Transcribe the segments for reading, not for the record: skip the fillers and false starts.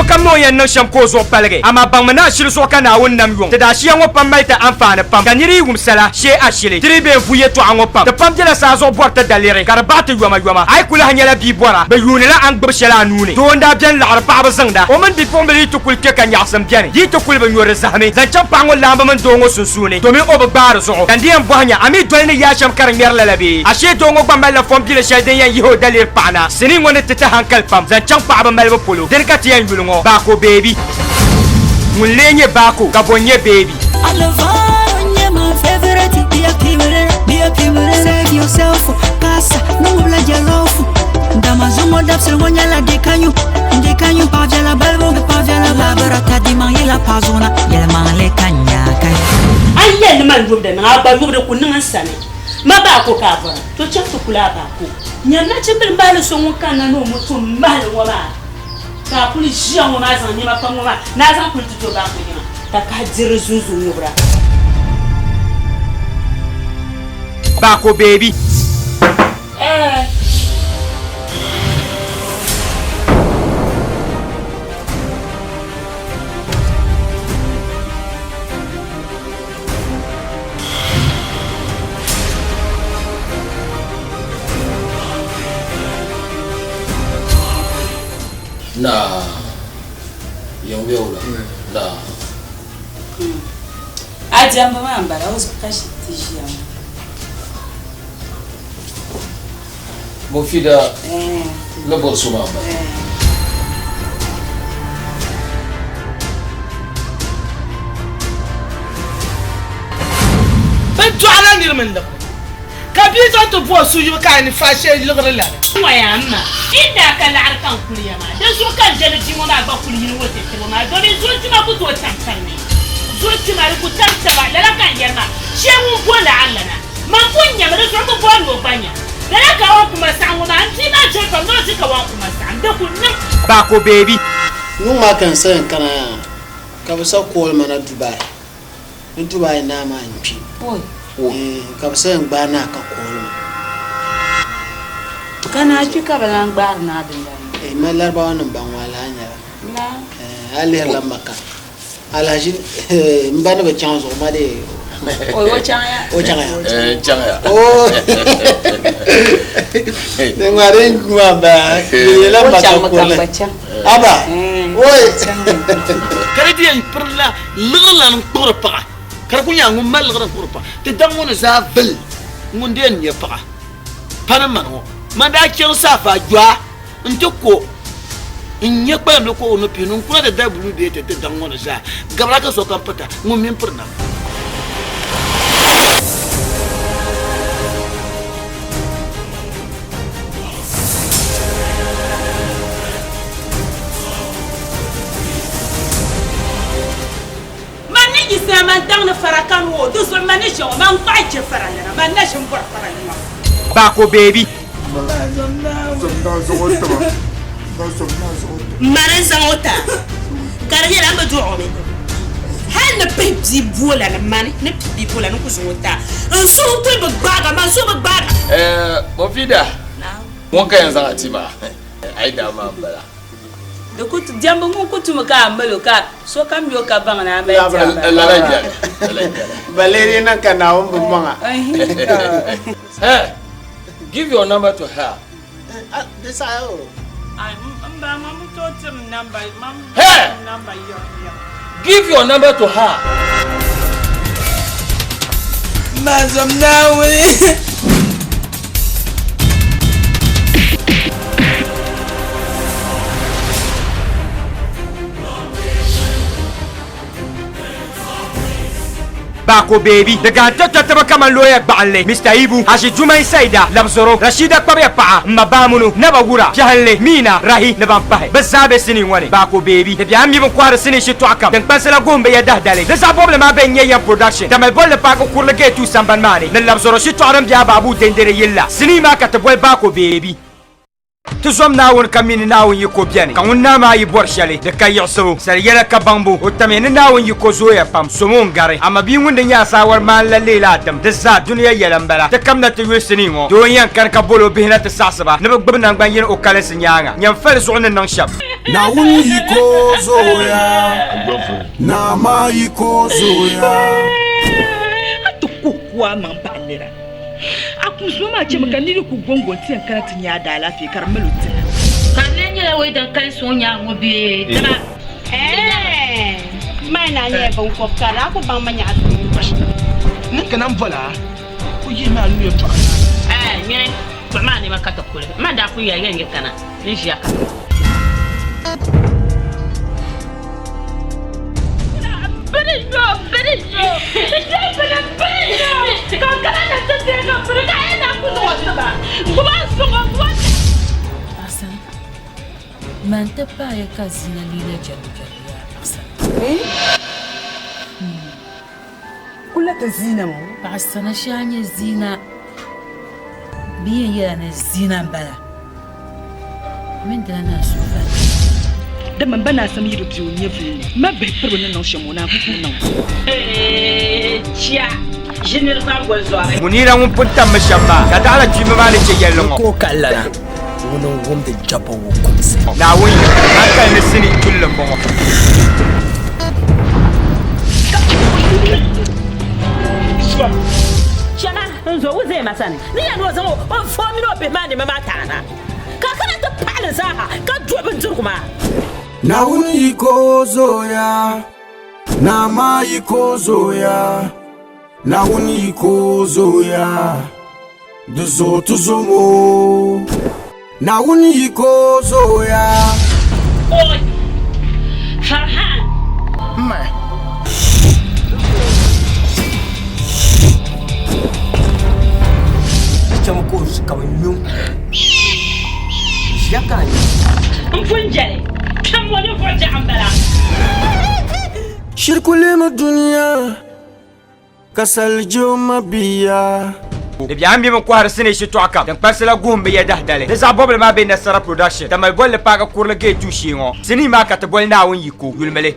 Sokam ni o yɛn niŋ shɛm ka o zuɣu paligi, amaa baŋmi ni ashili zuɣu ka Naawuni nam yuŋ. Ti daashiya ŋɔ pam mali ti anfaani pam, ka nir yi wum sala, shee ashili. Tiri bee n-vu yɛtɔɣa ŋɔ pam. Ti pam bela saa zuɣu bɔri ti daliri, ka di baɣi ti yomayoma. A yi ku lahi nyɛla bia bɔra, bɛ yuunila a ni gbibi shɛli a nuu ni. Doo n-daa beni laɣiri paɣiba ziŋda. O mini bipuɣimbila yi ti kuli kpe ka nyaɣisim beni, di yi ti kuli bi nyo di zahimi zaŋ chaŋ paɣa ŋɔ laamba mini doo ŋɔ sunsuuni, domin o bi gbaari zuɣu. Ka n di yɛn bɔhi nya, a mi doli ni yaa shɛm ka di ŋmɛri lala bee? Ashee doo ŋɔ gba malila fɔmbili shɛli din yɛn yihi o daliri paɣa na. Sinii ŋɔ ni ti ti hankali pam zaŋ chaŋ paɣaba malibu polo. Dini ka ti yɛn yuli ŋɔ Baako Beebi. Ŋun lee nyɛ Baako ka bo n-nyɛ Beebi? A yi yɛli ni man yubdi niŋ, a gba yubdi ku niŋ n sani. Ma Baako ka a bɔra, to chaŋ ti kuli a Baako. Nyam nachimbili mahili so ŋun kanna ni o moto m-mahili ŋɔ maa, ka a kuli ʒiya ŋɔ maa zaŋ nɛma pam ŋɔ maa ni a zaŋ kuli ti to Baako yiŋa, ka kahi diri zunzu ŋubira. Baako baby. Ɛɛ. Naa, yɛn bɛ wula? Naa. A diɛmbu maa m-bala, o zuɣu ka ʒi ti ʒiya ŋɔ. Mufida ni bɔri so maa m-bala. Bɛ dɔɣila nir mini liɣiri, ka bia zaŋ ti bo o suhuyubu ka a ni faashee liɣiri lana. N ŋɔya m ma, yi daa ka laɣiri ka n kuli ya maa, dinzuɣu ka n je ni bia ŋɔ maa gba kuli yini ŋɔ ti tibo maa, domin zuɣu tima ku tooi tam tab ni. Zuɣu tima di ku tam taba, lala ka n yɛri maa, shee ŋun bo laɣiri lana. Man pun nyami, di zuɣu bi bɔri ni o gba nya. Lala ka o kuma saɣim ŋɔ maa, m bia maa joli pam ni o di ka wan kuma saɣim, di ku niŋ. Baako baby. Yuŋ maa ka n sa yɛn kana yaa ka bɛ sa call ma na Dubai ni Dubai naa maa n-kpi ka bɛ sa yɛn gbaai naa ka call ma. Ka naa kpi ka bɛ lan gbaari naa dindali maa. Eh, ma Laribawa nim baŋ ŋɔ alaha nyɛla. Eh, a lihirila Maka. Alhaji eh, m ba ni bi chaŋ zuɣu ma dee. O o chaŋ ya. O chaŋ ya. Eh, n chaŋ ya. Oh. Ni ŋɔ din ŋɔ ba. Di nyɛla O Maka chaŋ mi ka kurili. gba chaŋ. Aba. Oi. Ka di di yɛn pirila liɣiri lan n-kpuɣiri paɣa, ka di ku nyɛ ŋun mali liɣiri n-kpuɣiri paɣa. Ti daŋ ŋɔ ni zaa vili ŋun di yɛn nyɛ paɣa pa ni mani ŋɔ. Man daa chaŋ Saafa Jɔa nti ko n-nyɛ kpalimli ko o ni pihinu n-kuna ti da buluu bee ti ti daŋ ŋɔ ni zaa gabira ka sokam pita ŋun mi m-piri nam. Man ni yiɣisina man daŋ ni fara kani o, di zuɣu man ni ʒe ŋɔ, man gbaɣi je fara lana, man na ʒi m-bɔri fara nima. Baako baby. Mani n-zaŋ o ti a, ka di nyɛla m bi dɔɣ o mi. Hal ni pihi bia bola ni mani ni pihi bia bola ni ku zaŋ o ti a, n suhu kul bi gbaag a, man suhu bi gbaag a. Eh, Mufida, ŋun ka yɛn zaŋ a ti ma, a yi daa maa m-bala. Di ku tu, diɛmbu ŋun ku tumi ka a mali o, ka sokam mi o ka baŋ ni a mali diɛmba. Lala n-nyɛ li, lala n-nyɛ li. Valeria niŋ ka Naawuni bi mɔŋ a. Hey, give your number to her. Di saha o. Hey, give your number to her. Mazam Naawuni. Baako Baby, di gahi tɔtɔ tiba kaman looya gbaɣinli, Mister Ibu, Haji Jumai Saida, Labzoro, Rashida Kpabiya paɣa, m ma Baamunu, Naba Wura, Piɛhinli, Miina, Rahi ni ban pahi. Bɛ zaa be sinii ŋɔ ni. Baako Baby, di bɛha m-mi bɛ kɔhiri sinii shitɔɣu kam, tiŋkpansi la guhim bɛ ya dahidali. Di zaɣ bɔbili maa bɛn nyɛ Yam Production, Tamale bolli paaki kurili Gate 2 sambani maa ni, ni Labzoro shitɔɣu din be Abaabuu dendede yili la. Sinii maa ka ti boli Baako Baby. Ti zom Naawuni ka mi ni Naawuni yiko beni, ka ŋun naa maa yi bɔri shɛli, di ka yiɣisibu. Sali yɛla ka baŋbu, o tamya ni Naawuni yiko zooya pam, som o n-gari. Amaa bia ŋun di nyɛ a saawari maan la leela a dim. Di zaa dunia yɛla m-bala. Ti kamina ti yuli sinii ŋɔ. Doo n-yɛn kani ka bol o bihi na ti saɣisi ba ni bɛ gbibi naŋgban yini o kalinsi nyaaŋa. Nyam fali zuɣu ni niŋ shɛm. Naawuni yiko zooya, Naa maa yiko zooya. A ti kuhi ku a maŋ paɣi nira. A kumsi ŋɔ maa chɛmi ka niri ku gɔŋgo nti yɛn kana ti nya a daalaafee ka di mali o tɛha. Ka di lee nyɛla o yi din kalinsi o nyaŋ ŋɔ bee? Dama. Ɛɛh! Mai na nyɛla biŋkɔb karili, a ku baŋ ma nyaɣa tuun. Ni kana m-bol a, o yihi ma a nuu yɛtɔɣa ni. Ɛɛh! Nyini, kpuɣim a nɛma ka ti kuli. Man daa pun yɛli yɛn yi kana, n ʒiya ka. Paɣasara, man ti paaya ka zina leela jɛrigu jɛrigu yaa paɣasara. Kula ti zina ŋɔ. Paɣasara shɛli nyɛ zina bɛ yɛn yɛla ni zina m-bala. Mini dina na n-su vali. Dama m ba Naa Sam yi bi be o nyɛvili ni, m ma bihi piriba ni niŋ shɛm o naan ku tooi niŋ. Chia, ʒi nir zaŋ goli zɔri. Munira ŋun pun tammi shɛm maa, ka daɣila kpiimba maa ni chɛ yɛlli ŋɔ. Ka o ka lana, ŋuni n-wumdi jabba ŋɔ kumsi. Naawuni yiko, hankali ni sinii tulli m-bɔŋɔ. Chama n zo o zaya ma sani ni yɛn ni o zaŋ o fo mini o bihi maa nɛma maa ti a na, ka a kana ti paɣi li zaaha ka do bindirigu maa. Naawuni yiko zooya, Naa maa yiko zooya, Naawuni yiko zooya, di zooi ti zomo. Naawuni yiko zooya. Oi! Farhan! M ma. Di chɛmi ka o ʒi ka bɛ nyu ʒiya ka a nya. M pun jɛli, kpɛm ŋɔ ninvuɣ biɛɣu m-bala. Shiri kulimi dunia. Ka sali je o mabia. Di biɛhi m-be bɛ kɔhiri sinii shitɔɣu kam din kpaŋsi la guhim bɛ ya dahdali. Di zaɣ bɔbili maa be Nasara Production, Tamale bolli paagi kurili gate duu shee ŋɔ. Sinii maa ka ti boli Naawuni yiko, yulimi li.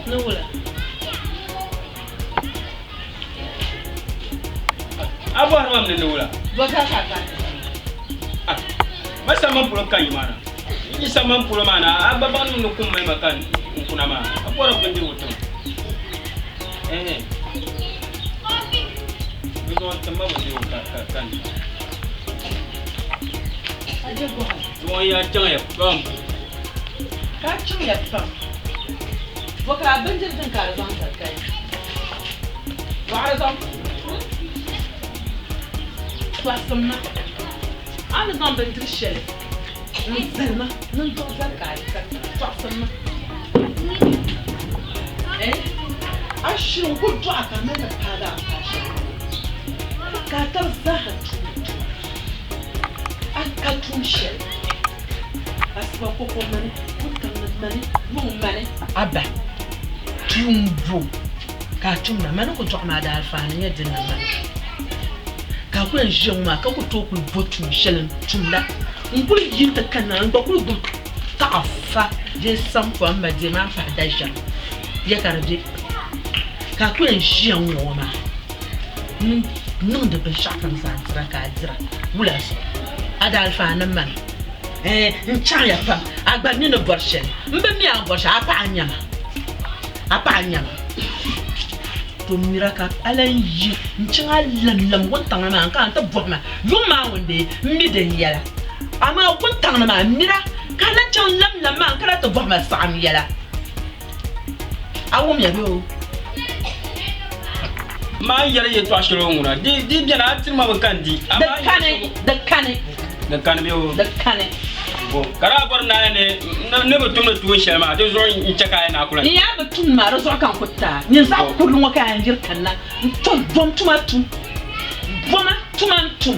Ni wula? A bɔhiri ma mi ni ni wula? Bɔ ka ka ka ti sani? Ah, ma samban polo ka yi maa na. N yi samban polo maa na, a gba baŋ ni kum mali ma ka n kuna maa. A bɔri bindirigu ti ma. Ɛhɛn. Zuɣu n timba bindirigu ka ka ka n Zuɣu n yaa chaŋya pam. Ka chaŋya pam. Bɔ ka a bindiri din ka a di zaŋ zali ka ya? Bɔ a di zaŋ tɔɣisim ma a ni zaŋ bindiri shɛli n-zali ma ni n duɣi zali ka a di ka tɔɣisim ma. Eh? A shiri n-ku dɔɣi ka mali ni paagi a paɣa shɛli ka a taba zaaha tuui tuma. A ka tuun shɛli. Asiba koko mani, wuntaŋ ni mani, yuŋ mani. A ba, tuun bo ka a tumda? Mani ku dɔɣim a daalifaani nyɛ din ni mani. Ka a ku yɛn ʒiya ŋɔ maa ka ku tooi kuli bo tuun shɛli n-tumda. N kuli yi nti kanna n gba kuli gbubi taɣifa bee sampɔŋ m ma deemi a ni pahi daʒiɛm ya ka di be. Ka a ku yɛn ʒiya ŋ-ŋɔ maa n-niŋdi binshɛɣukam zaa n-tira ka a dira wula zuɣu? A daalifaani mani. Ɛɛn, n chaŋya pam. A gba mi ni bɔri shɛli. M bi mi a ni bɔri shɛli. A paɣa n-nyɛ ma. A paɣa n-nyɛ ma. To mira ka a lan yi n-chaŋ a lamlam wuntaŋ ni maa n-kana nti bɔhi ma, Yuŋ maa ŋun dee, m mi din yɛla. Amaa wuntaŋ ni maa, mira ka a lan chaŋ lamlam maa n-kana ti bɔhi ma saɣim yɛla. A wumya bee o? Maa yɛli yɛtɔɣ shɛli o ŋuna, di di beni a tiri ma bi ka n-di. Di kani, di kani. Di kani bee o? Di kani. Bo, ka daa bɔri naaya ni ni bi tumdi tuun shɛli maa, di zuɣu n-chɛ ka a yi ni a ku lan. N yaa bi tum maa, di zuɣu ka n ku ti a. Nyin zaɣ kurili ŋɔ ka a yɛn yiri kanna n-tom bom tuma tum. Boma tuma n-tum.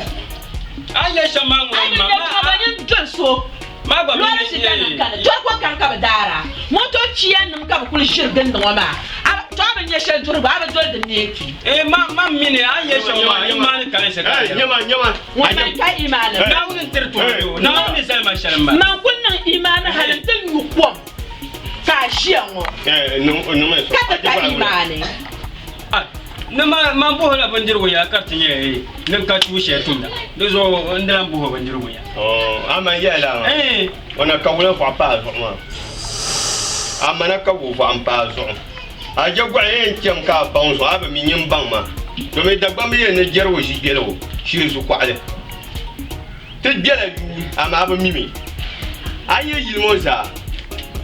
A ni yɛli shɛm maa ŋuna A yi bi m-ma. nya tuma ba, nyin doli so. Maa gba Loori mi shita nim kani, tɔriko kam ka bɛ daara. Moto chia nim ka bɛ kuli ʒiri gindi ŋɔ maa. A to a bi nya shɛli duri gba, a bi doli di neeti. Ee, ma, ma mi ni a ni yɛli shɛm maa, imaani kani shɛli ka a yɛli. Ŋun man ka imaani. Naawuni n-tiri ti o bee o? Naawuni mi zali ma shɛli m-bala. Man kuli niŋ imaani hali nti nyu kom ka a ʒiya ŋɔ, ka ti ka imaani. Ni ma, man buhi la bindirigu yɛla ka di ti nyɛla ee, ni n ka tuui shɛli tumda. Di zuɣu n di lan buhi o bindirigu yɛla. A man yɛli la o na ka wula vɔɣu paai zuɣu maa. A ma na ka wu vɔɣu m-paai zuɣu. A je gɔɣi yɛn cham ka a baŋ zuɣu, a bi mi nyin baŋ ma. Domi Dagbamba yɛli ni jɛrigu ʒi gbeligu shee zukuɣili. Ti gbela yuui amaa a bi mi mi. A yi yili ŋɔ zaa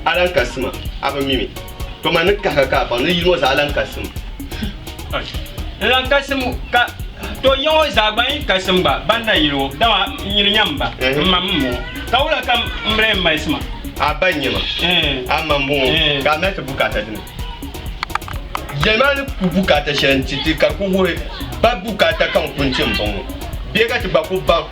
a lan ka sima, a bi mi mi. To man ni kahiga ka a baŋ ni yili ŋɔ zaa a lan ka sim. N lan ka sim ka to ya ŋɔ zaa gba yi ka sim gba ban na yili o, dama n yili nya m ba, m ma m-bɔŋɔ. Ka wula ka m bala yɛn mali sima? A ba n-nyɛ ma, a ma m-bɔŋɔ, ka a mali ti bukaata dini? Yɛli maa ni ku bukaata shɛli nti ti ka di ku wuhi ba bukaata ka n ku nti m-bɔŋɔ bee ka ti gba ku baŋ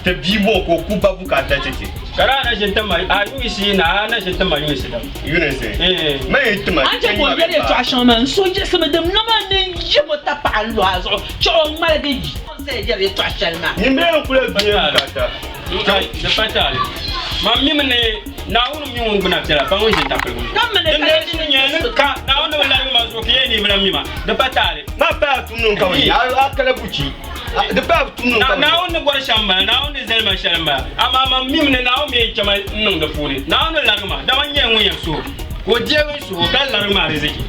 ti bia bɔŋɔ ka o ku ba bukaata ti ti. Ka daa na ʒini ti ma a yunisi na a na ʒini ti ma yunisi dam. Yunisi? Ma yi ti ma A ni chɛ ka o yɛli yɛtɔɣa shɛŋa maa, n suhu yiɣisimi dim nama ni n yi mo tapaɣa n-lu a zuɣu chɛ o ŋmaligi yi o ni saya yɛri yɛtɔɣa shɛli maa. Nyin bee n kula bia bukaata. Di pa taali. Man mimi ni Naawuni mi ŋun gbuna piɛla pa ŋun ʒini tapiligu zuɣu. Ka mini Din ka dee yi di ni nyɛla ni ka Naawuni ni bi larigi ma zuɣu ka yi ni bi lan mi ma, di pa taali. Ma paya tum niŋ ka bi nya a kala buchi. Di paya tum niŋ ka bi nya. Naawuni ni bɔri shɛm m-bala, Naawuni ni zali ma shɛli m-bala. Amaa man mimi ni Naawuni mi yɛn chɛ ma n-niŋ di puuni. Naawuni ni larigi ma, dama n nyɛla ŋun yɛn suhi ka o deegi n suhu ka larigi ma ariziki.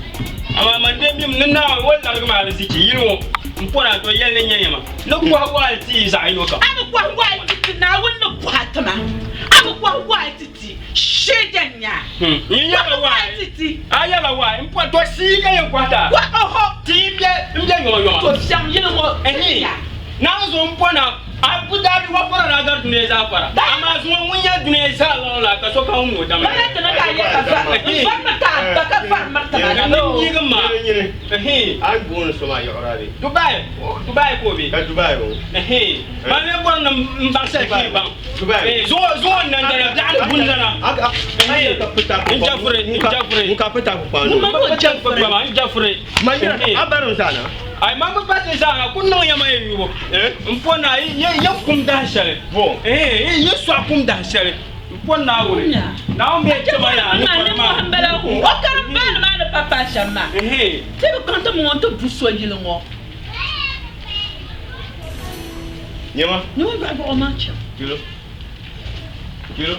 Amaa man dee mimi ni Naawuni o larigi ma ariziki yili ŋɔ m pɔri a to yɛli ni nyɛnya ma ni kɔhi waali ti yi zaɣ yino kam. A bi kɔhi waali ti ti Naawuni ni bɔhi a ti ma. A bi kɔhi waali ti ti shee din nya. N yɛla waali ti ti. A yɛla waali m pɔri to sii ka yɛn kɔhi ti a. Kɔhi oho. Ti yi bɛ m bɛ yɔŋyɔŋa. To viɛm yili ŋɔ ti ya. Naawuni zuɣu m pɔna a bi daa bi wa pɔra daa gari dunia zaa pɔra. Amaa zuŋɔ ŋun nyɛ dunia zaa lɔŋ la ka sokam wum o damli. Lala dini ka a yɛ ka vari n vari mi ti a ba ka vari miri ti ma na. Ni yiigi ma. A ni booni so maa yiɣira bee? Dubai, Dubai ka o be. Ka Dubai o. Man lee bɔri ni m baŋ shɛli ka yi baŋ. Dubai. Zuŋɔ zuŋɔ n nandana biɛɣu ni bundana. N jafuri n jafuri. N ka pita kpukpanu. N jafuri n jafuri. Man yɛra a bari n zaa na. Ai man bi bari n zaa na ku niŋ ya ma yi yubu. N po na yi kum dahi shɛli. Yi sɔɣi kum dahi shɛli. N po Naawuni. Naawuni bee chɛma yaa ni kɔri maa. O karim baani maa ni pa paai shɛm maa. Ti bi kaŋ ti mi ŋɔ nti bu so yili ŋɔ. Nyɛma. Nyɛma yɔɣu yɔɣu maa chɛm. Kilo. Kilo.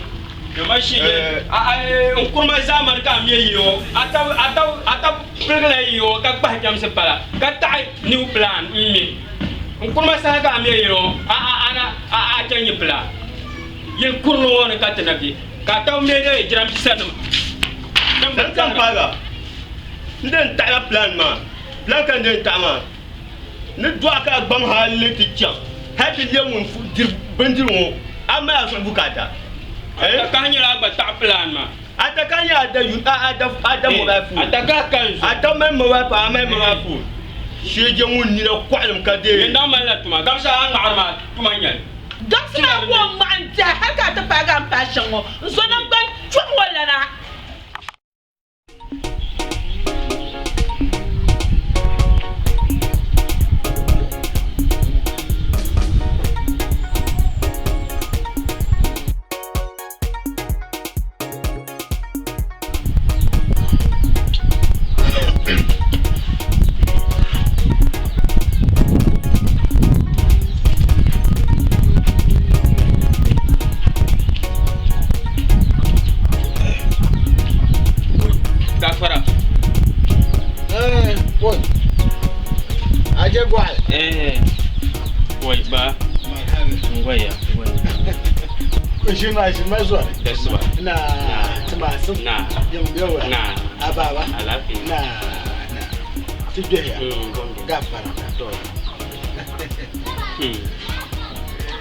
Yamma shi n kurima zaamani ka a mɛ yili ŋɔ a tab pirigila yili ŋɔ ka gbahi chɛmsi pala ka taɣi new plan n mɛ n kurima saha ka a mɛ yili ŋɔ a chɛ nyɛ plan yili kurili ŋɔ ni ka ti na bɛ ka a tab mɛ di jiranbiisa nima. N kam paaga n den taɣila plan maa plan ka n den taɣi maa ni dɔɣi ka a gbaŋ hali ti chaŋ hali ti lɛbi ŋun diri bindirigu ŋɔ a mali a zuɣu bukaata. Atakahi nyɛla a gba taɣi plan maa. Atakahi nyɛla a da yu a a da a da mobile phone. Atakahi ka n zuɣu. A da mali mobile phone a mali mobile phone. Sheeje ŋun nina kɔɣilim ka dee. Nyin daa malila tuma gamsi a ŋmaɣiri maa tuma n-nyɛli. Gamsi maa ka o ŋmaɣi n-dihi hali ka a ti paagi a ni paai shɛm ŋɔ n zo naŋgban chuɣu ŋɔ lana. Gafara. Eh, woi. Aje gwal. Eh. Woi ba. Ngoya, ngoya. Shi ma shi ma zuwa. Dasuba. Na tumasin. Na. Yawa. Na. Ababa. Alafi. Na. Na. Ti doya. Gafara. To.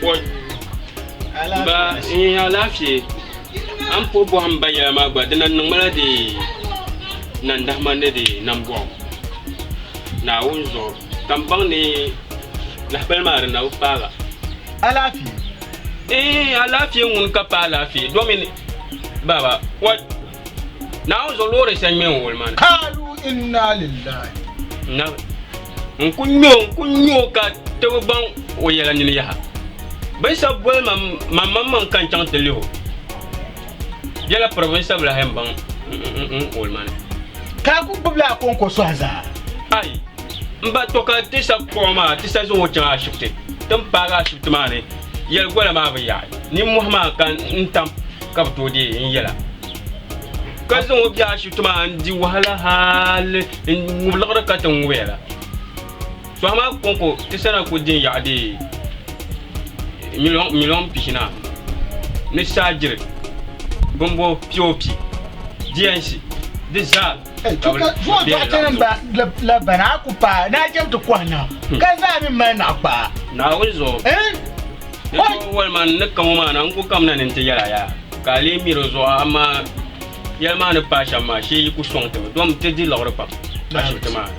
Woi. Ba in alaafee an po bɔhim ba yɛla maa gba di na niŋmi la di nandahima ni di nambɔɣu Naawuni zuɣu ka n baŋ ni lahabali maa di na bi paaga. Alaafee? Ee, alaafee ŋuni ka pa alaafee domin baba wa Naawuni zuɣu loori shɛli ŋmɛ n wuli ma ni. Kaalu inna lillahi. Na n ku ŋmɛ o, n ku ŋmɛ o ka ti bi baŋ o yɛla nini yaha. Bɛ ni shɛba boli ma man maŋmaŋ ka n chaŋ ti lihi o. Biɛla piri bɛ ni shɛba lahi yɛn baŋ n wuli ma ni. Ka a ku gbibila a kɔŋko sɔhi zaa? Ai, m ba, to ka ti sa kpuɣi o maa, ti sa zaŋ o chaŋ ashibiti. Ti ni paagi ashibiti maa ni, yɛli gola maa bi yaɣi. Nimmohi maa ka n tam ka bi tooi deei n yɛla. Ka zaŋ o be ashibiti maa n-di wahala hali n-ŋubi liɣiri ka ti ŋubiya la. Sɔhi maa kɔŋko ti sana ku din yaɣi deei miliɔn pishinaanu ni saajiri bimbo POP, DNC di zaa ka bɛ Zuɣu dɔɣitɛ nim la bana a ku paai ni a chɛm ti kɔhi naɣ ka zaa mi mali naɣ kpaa. Naawuni zuɣu. Di zuɣu walima n ni kam o maa na n ku kamina ni n ti yɛl a yaa ka a lee mi di zuɣu amaa yɛli maa ni paai shɛm maa shee yi ku sɔŋ ti mi dom ti di liɣiri pam ashibiti maa ni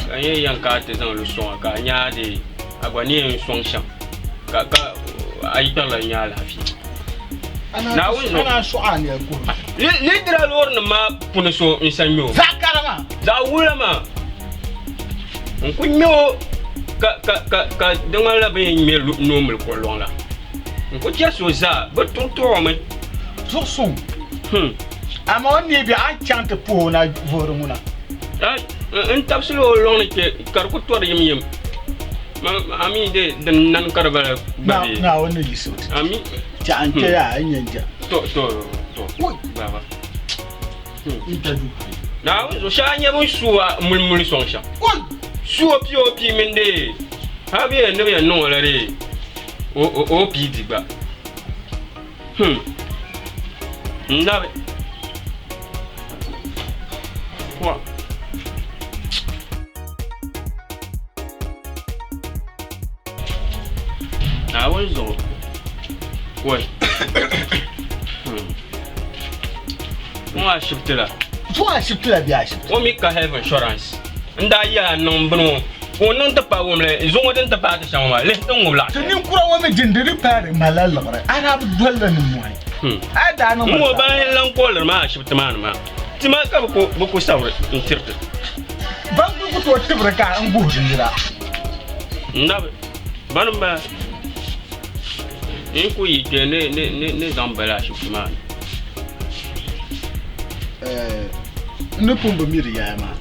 ka n yɛn yɛn ka a ti zaŋ li sɔŋ a ka a nya a di a gba ni yɛn sɔŋ shɛm ka ka a yi kpɛrila nya alaafee. Naawuni zuɣu. Ana sɔɣi a noli kuhi. Li dira loorinima maa puuni so n sa ŋme o. Zaɣ kara maa. Zaɣ wula maa. N ku ŋme o ka ka ka ka di ŋmanila bɛ yɛn ŋme noombil kuɣu lɔŋ la. N ku chɛrisi o zaa, bɛ tuɣituɣi o mi. Zuɣu suŋ. Amaa o ni neei biɛɣu a ni chaŋ ti puhi o na vuhiri ŋuna. N tabisila o lɔŋ ni kpe ka di ku tɔri yimyim. A mi de din nani ka di bala gba bee? Naawuni ni yiɣisi o ti. Ami. Chaɣ n kpe yaa, n yɛn ja. To to to. Baba. N ta du. Naawuni zuɣu shɛli a nya bɛ ni su a mulimuli sɔŋ shɛm. Su o POP mini dee hali bɛ yɛn ni bɛ yɛn niŋ o la dee o pii di gba. N nabi. Wa. Naawuni zuɣu. Wai. Ŋɔ ashibiti la. Ŋɔ ashibiti la bɛ ashibiti. O mi ka health insurance. N daa yɛla niŋ bini ŋɔ. Ka o niŋ ti paai wumli zuŋɔ din ti paai ti shɛŋa maa lihi ti ŋubi laɣ Ti ninkura ŋɔ mi dindi di paari malila liɣiri. A daa bi dolila nimmohi. A daa niŋ N ŋɔ ban lan kooliri maa ashibiti maa ni maa. Tima ka bɛ ku sabiri n-tiri ti. Ban kuli ku tooi tibiri ka n guhiri nira. N nabi, bani m-bala. N ku yi kpe ni zaŋ bali ashibiti maa ni. N ni pun bi mi di yaya maa,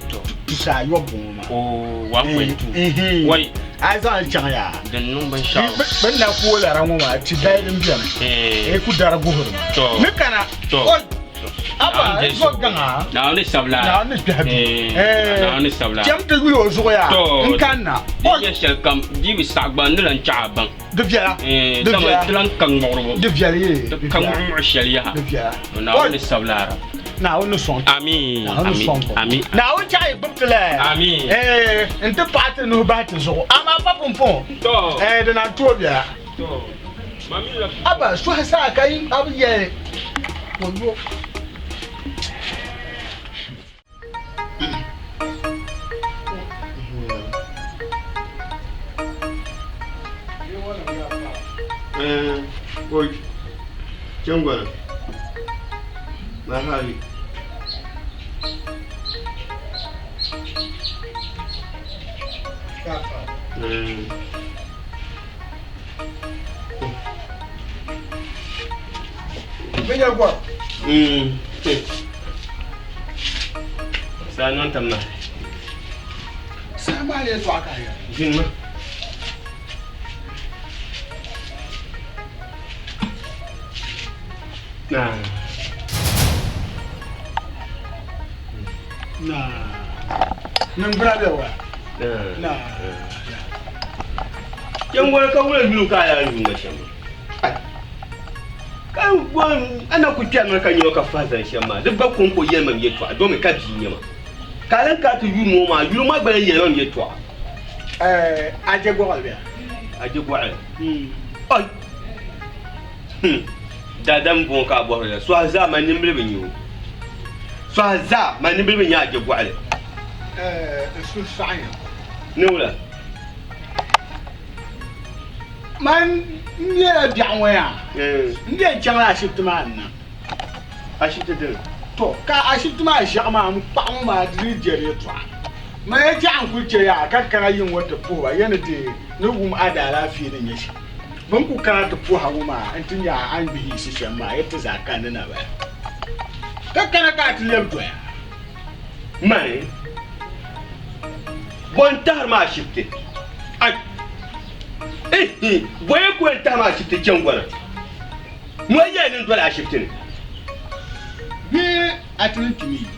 tusa ayɔbu ŋɔ maa. Oh, 1.2. Wai. A yi zaŋ li chaŋ yaa. Din niŋ binshɛɣu. Bɛ ni na ku o lara ŋɔ maa, ti dali din beni. Ee ku dari guhiri ma. Ni kana. Oi! Abba, n zo gaŋa. Naawuni sabila. Naawuni ni kpɛhi duu. Naawuni sabila. Cham ti yuli o zuɣu yaa. N kanna. Di nyɛ shɛli kam, di bi saɣi gba, n ni lan chaɣ a baŋ. Di viɛla. Di viɛla. Di lan ka ŋmuɣiribu. Di viɛli yee. Di ka ŋmuɣimuɣi shɛli yaha. Di viɛla. Naawuni ni sabila ara. Naawuni ni sɔŋ ti. Amii. Naawuni ni sɔŋ ti. Amii. Naawuni chaɣ yi gbubi ti la. Amii. Ee, n ti paɣi ti nuhi bahi ti zuɣu. Amaa pa pumpɔŋɔ. Tɔ. Ee, di naan tooi bela. Tɔ. Ma mi la. Aba, sɔhi saa ka yi a bi yɛli. Wayo. Oi, Changwana. Mahali. Saa niŋ tam na. Saa maa yɛltɔɣa ka a yɛra. Ʒinimi. Naa. Naa. Niŋgbuna bɛ wa. Naa. Changwana ka wula yuli ka a yaa yuuni ma shɛm maa. Ka a na kuli kpɛrimi ka nyɛ ma ka fahi zani shɛm maa, di gba kɔŋko yɛli ma yɛltɔɣa domi ka bia nyɛ ma. Ka a lan kana ti yuuni ŋɔ maa, yuli maa gba lan yɛli ma yɛltɔɣa. A je gɔɣili bɛ? A je gɔɣili? Oi! Daadam m-bɔŋɔ ka a bɔhiri ya, sɔhi zaa man nimbili bi nya o. Sɔhi zaa man nimbili bi nya a je gɔɣili. N suhu saɣinya. Ni wula? Man n-nyɛla biɛɣu ŋɔ yaa, n yɛn chaŋla ashibiti maa ni na. Ashibiti dini? To, ka ashibiti maa ʒiɛɣu maa n-kpaɣi ŋɔ maa di dii jɛri yɛltɔɣa. Man ya chɛɣu n-kuli che yaa ka kana yiŋ ŋɔ ti puhi ba ya ni ti ni wum a daalaafee ni nyɛ shɛm. Bɛ ni kuli kana ti puhi a ŋɔ maa nti nya a ni gbihi yiɣisi shɛm maa ya ti zaa kandi na bala. Ka kana ka a ti lɛbi doya. Mani, bɔ n-tahiri ma ashibiti? Ai! Ihi! Bɔ yɛn ku yɛn tahi ma ashibiti chaŋ gɔna? Ŋɔ yɛli ni n doli ashibiti ni. Bee a ti ni kpimi yi?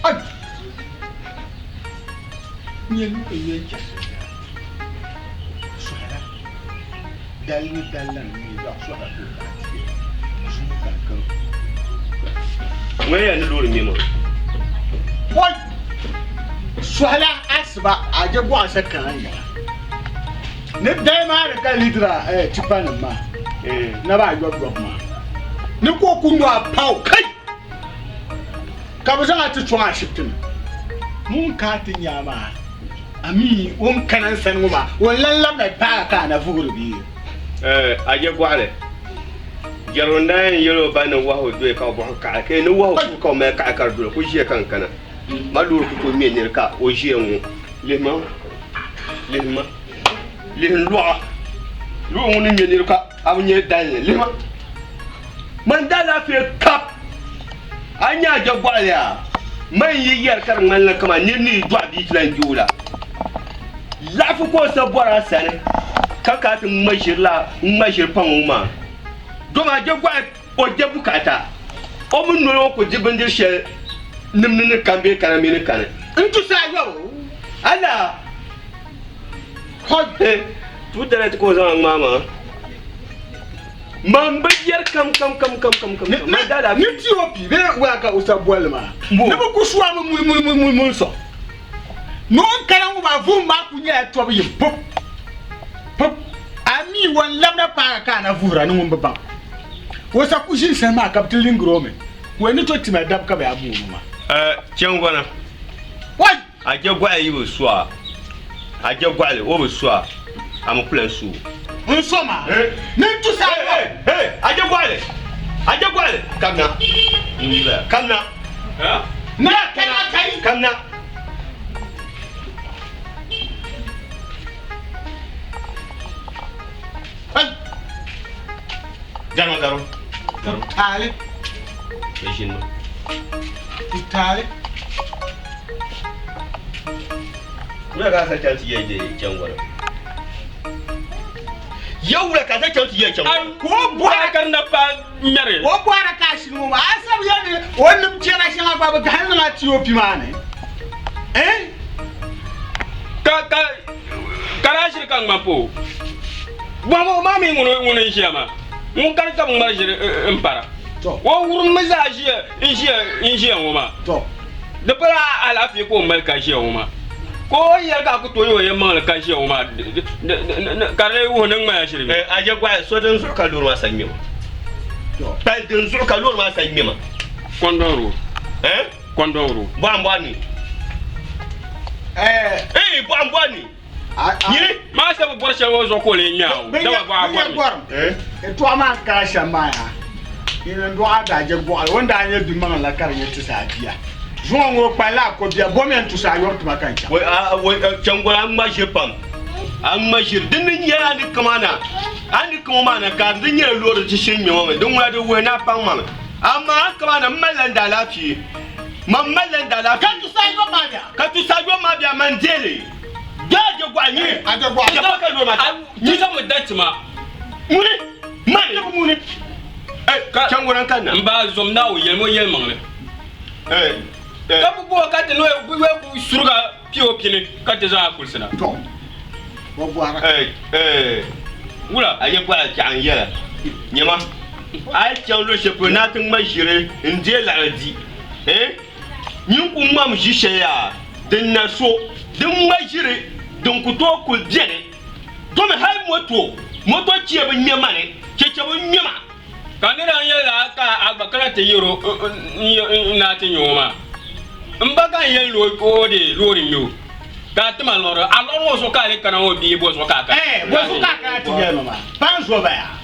Ai! N yɛn ni n yɛn chɛri sɔhira dali ni dali la ni mi zaɣ sɔhira ka o daa ti yɛli zuŋɔ ka di karo. Ŋɔ yɛli ni loori ŋmɛ ma. Oi! Sɔhila asiba a je gɔɣa sa kana n-yaɣa. Ni dali maa di ka lidira tipa nim maa na ba yɔb yɔb maa. Ni ka o ku nyo a paw kai! Ka bɛ zaŋ a ti sɔŋ ashibiti ni. Ŋun ka a ti nya maa, a mi o ni kana n sani ŋɔ maa, o ni lan labina paai a ka a na vuhiri bee? Ɛɛ, a je gɔɣili. Jɛrigu n-daa yɛn yɛl o ba ni wahu doya ka o bɔhim kaɣi, ka ni wahu suhu ka o mali kaɣi ka di doli ku ʒiya ka n kana. Ma loori ku tooi ŋme nir ka o ʒiya ŋ-ŋɔ. Lihima, lihima, lihim lɔɣa. Loori ŋɔ ni ŋme nir ka a bi nya dalinli. Lihima, man daalaafee kap! A nya a je gɔɣili yaa? Man yi yɛri ka di ŋmanila kaman nir ni yi dɔɣi bia ti lan je o la. Laɣifu ka o sa bɔri a sani, ka ka a ti ŋma ʒiri la ŋ-ŋma ʒiri paŋ o maa. Dama a je gɔɣili o je bukaata, o mi noli ŋɔ ku di bindir shɛli nimdi ni kani bee kana mini kani. N tusa ayɔbu. Ala! Hɔi! Tuutali ti ka o zaŋ a ŋmaai maa. Man bi yɛri kam kam kam kam kam kam kam. Man daa Ni TOP bee waya ka o sa bolli maa. Ni bi ku suami muli muli muli muli muli sɔŋ. Ni o ni kana ŋɔ maa vuhim maa ku nyɛla tɔbu yim pup pup. A mi o ni labina paagi ka a na vuhira ni ŋun bi baŋ. O sa ku ʒini sani maa ka bi ti liŋgiri o mi. Wai ni to tima dab ka bɛ yaa booni o maa. Chaŋgɔna. Wai! A je gɔɣili yi bi su a, a je gɔɣili o bi su a, a mi ku lan su o. N so maa, ni n tusa a Hey, hey, a je gɔɣili, a je gɔɣili, kamina, kamina, Na kana kai. Kamina. Garo, garo. Taali. Bɛ ʒini ma. Taali. Wula ka a sa chaŋ ti yɛli di chaŋgɔna? Ya wula ka a sa chaŋ ti yɛli chaŋgɔna? Ka o bɔhira ka di na paai ŋmɛri. O bɔhira ka a shini ŋɔ maa, a sabi ya ni o nim chɛra shɛŋa gba bi gahi niŋ a TOP maa ni. Eh? Ka ka ka daa ʒiri ka ŋma po. Bɔhimi o maa mi ŋuni ŋuni n-ʒiya maa. Ŋun kani ka bi ŋmari ʒiri m-para. O wurimmi zaa ʒiya n-ʒiya n-ʒiya ŋɔ maa. Di pala alaafee ka o mali ka ʒiya ŋɔ maa. Ka o yɛli ka a ku tooi o yɛlimaŋli ka ʒiya ŋɔ maa ka di wuhi ni ŋmaya ʒiri bee? A je gɔhi so din zuɣu ka loori maa sa ŋme ma. Pali din zuɣu ka loori maa sa ŋme ma. Kɔndɔn road. Eh? Kɔndɔn road. Bɔhim bɔhi ni. Eh, bɔhim bɔhi ni. Nyini. Maa sa bi bɔri shɛli o zuɣu ka o lee ŋme a o. Dama bɔhi a bɔri mi. Yɛtɔɣa maa n kana shɛm maa yaa, nyini n dɔɣi a daa je gɔɣili, o ni daa nyɛ bimaŋli la ka di nyɛ tusa bia. Zuŋɔ ŋɔ o kpalila a ko bia, bomiya n tusa ayɔbu tuma ka n chaŋ. Wai a wai chaŋgoli a ŋma ʒiri pam, a ŋma ʒiri. Din ni nyɛla a ni kama na, a ni kama maa na ka di nyɛla loori ti shiri ŋme ŋɔ mi, din ŋuna di wuhi ni a paŋ ma mi. Amaa a kama na m malila n daalaafee, man malila n daalaafee. Ka tusa ayɔbu maa bia. Ka tusa ayɔbu maa bia, man deei li. Daa je gɔɣi nyini. A je gɔɣi. Jɛpa ka loori maa ta. Ti zaŋmi da ti ma. Ŋuni? Mani? Ti bi ŋuni. Ka chaŋ ŋuna ka na. N ba zom Naawuni yɛlimi o yɛlimaŋli. Ka bi bo ka ti ni o suruga POP ni ka ti zaŋ a kulisi na. Tɔ, o bɔhira. Wula? A yɛltɔɣa chaɣ n yɛla. Nyama, a yi chaŋ luɣ shɛli polo ni a ti ŋma ʒiri n-deei liɣiri di. Nyin ku ŋmam ʒi shɛli yaa din na so din ŋma ʒiri din ku tooi kuli beni. Domi hali moto, moto chɛ bi ŋme ma ni, cheche bi ŋme ma. Ka nira n-yɛli a ka a gba kana ti yɛr o ni a ti nya o maa, m ba ka n yɛli ni o deei loori ŋme o, ka a ti ma liɣiri. A liɣiri ŋɔ zuɣu ka a lee kana ŋɔ bee bɔ zuɣu ka a kana? Ɛɛ, bɔ zuɣu ka a kana ti yɛli ma maa? Pa n zo ba yaa?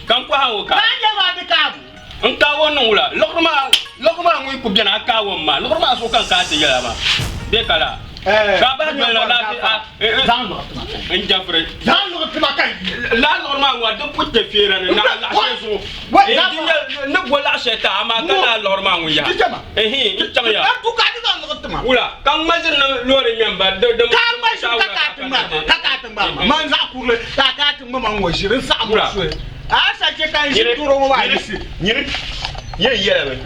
Ka n kɔhi a o ka? Pa n yɛli ma a di kaabu. N kaai o niŋ wula? Liɣiri maa, liɣiri maa ŋun ku beni, a kaai o m-ma. Liɣiri maa zuɣu ka n kaai ti yɛl a maa. Bee ka laa? Ka a bahi doli na laa ti a, n jɛfiri. Laa liɣiri maa ŋɔ, di ku kpe feera ni naɣ laɣ shɛli zuɣu. Di nyɛ n ni bo laɣ shɛli ti a, amaa ka laa liɣiri maa ŋun yaha. Ɛhii, n chaŋ ya. Wula? Ka n ŋma ʒiri ni loori ŋmɛ m ba, di, di, Wula? Nyini, yɛn yɛlimi,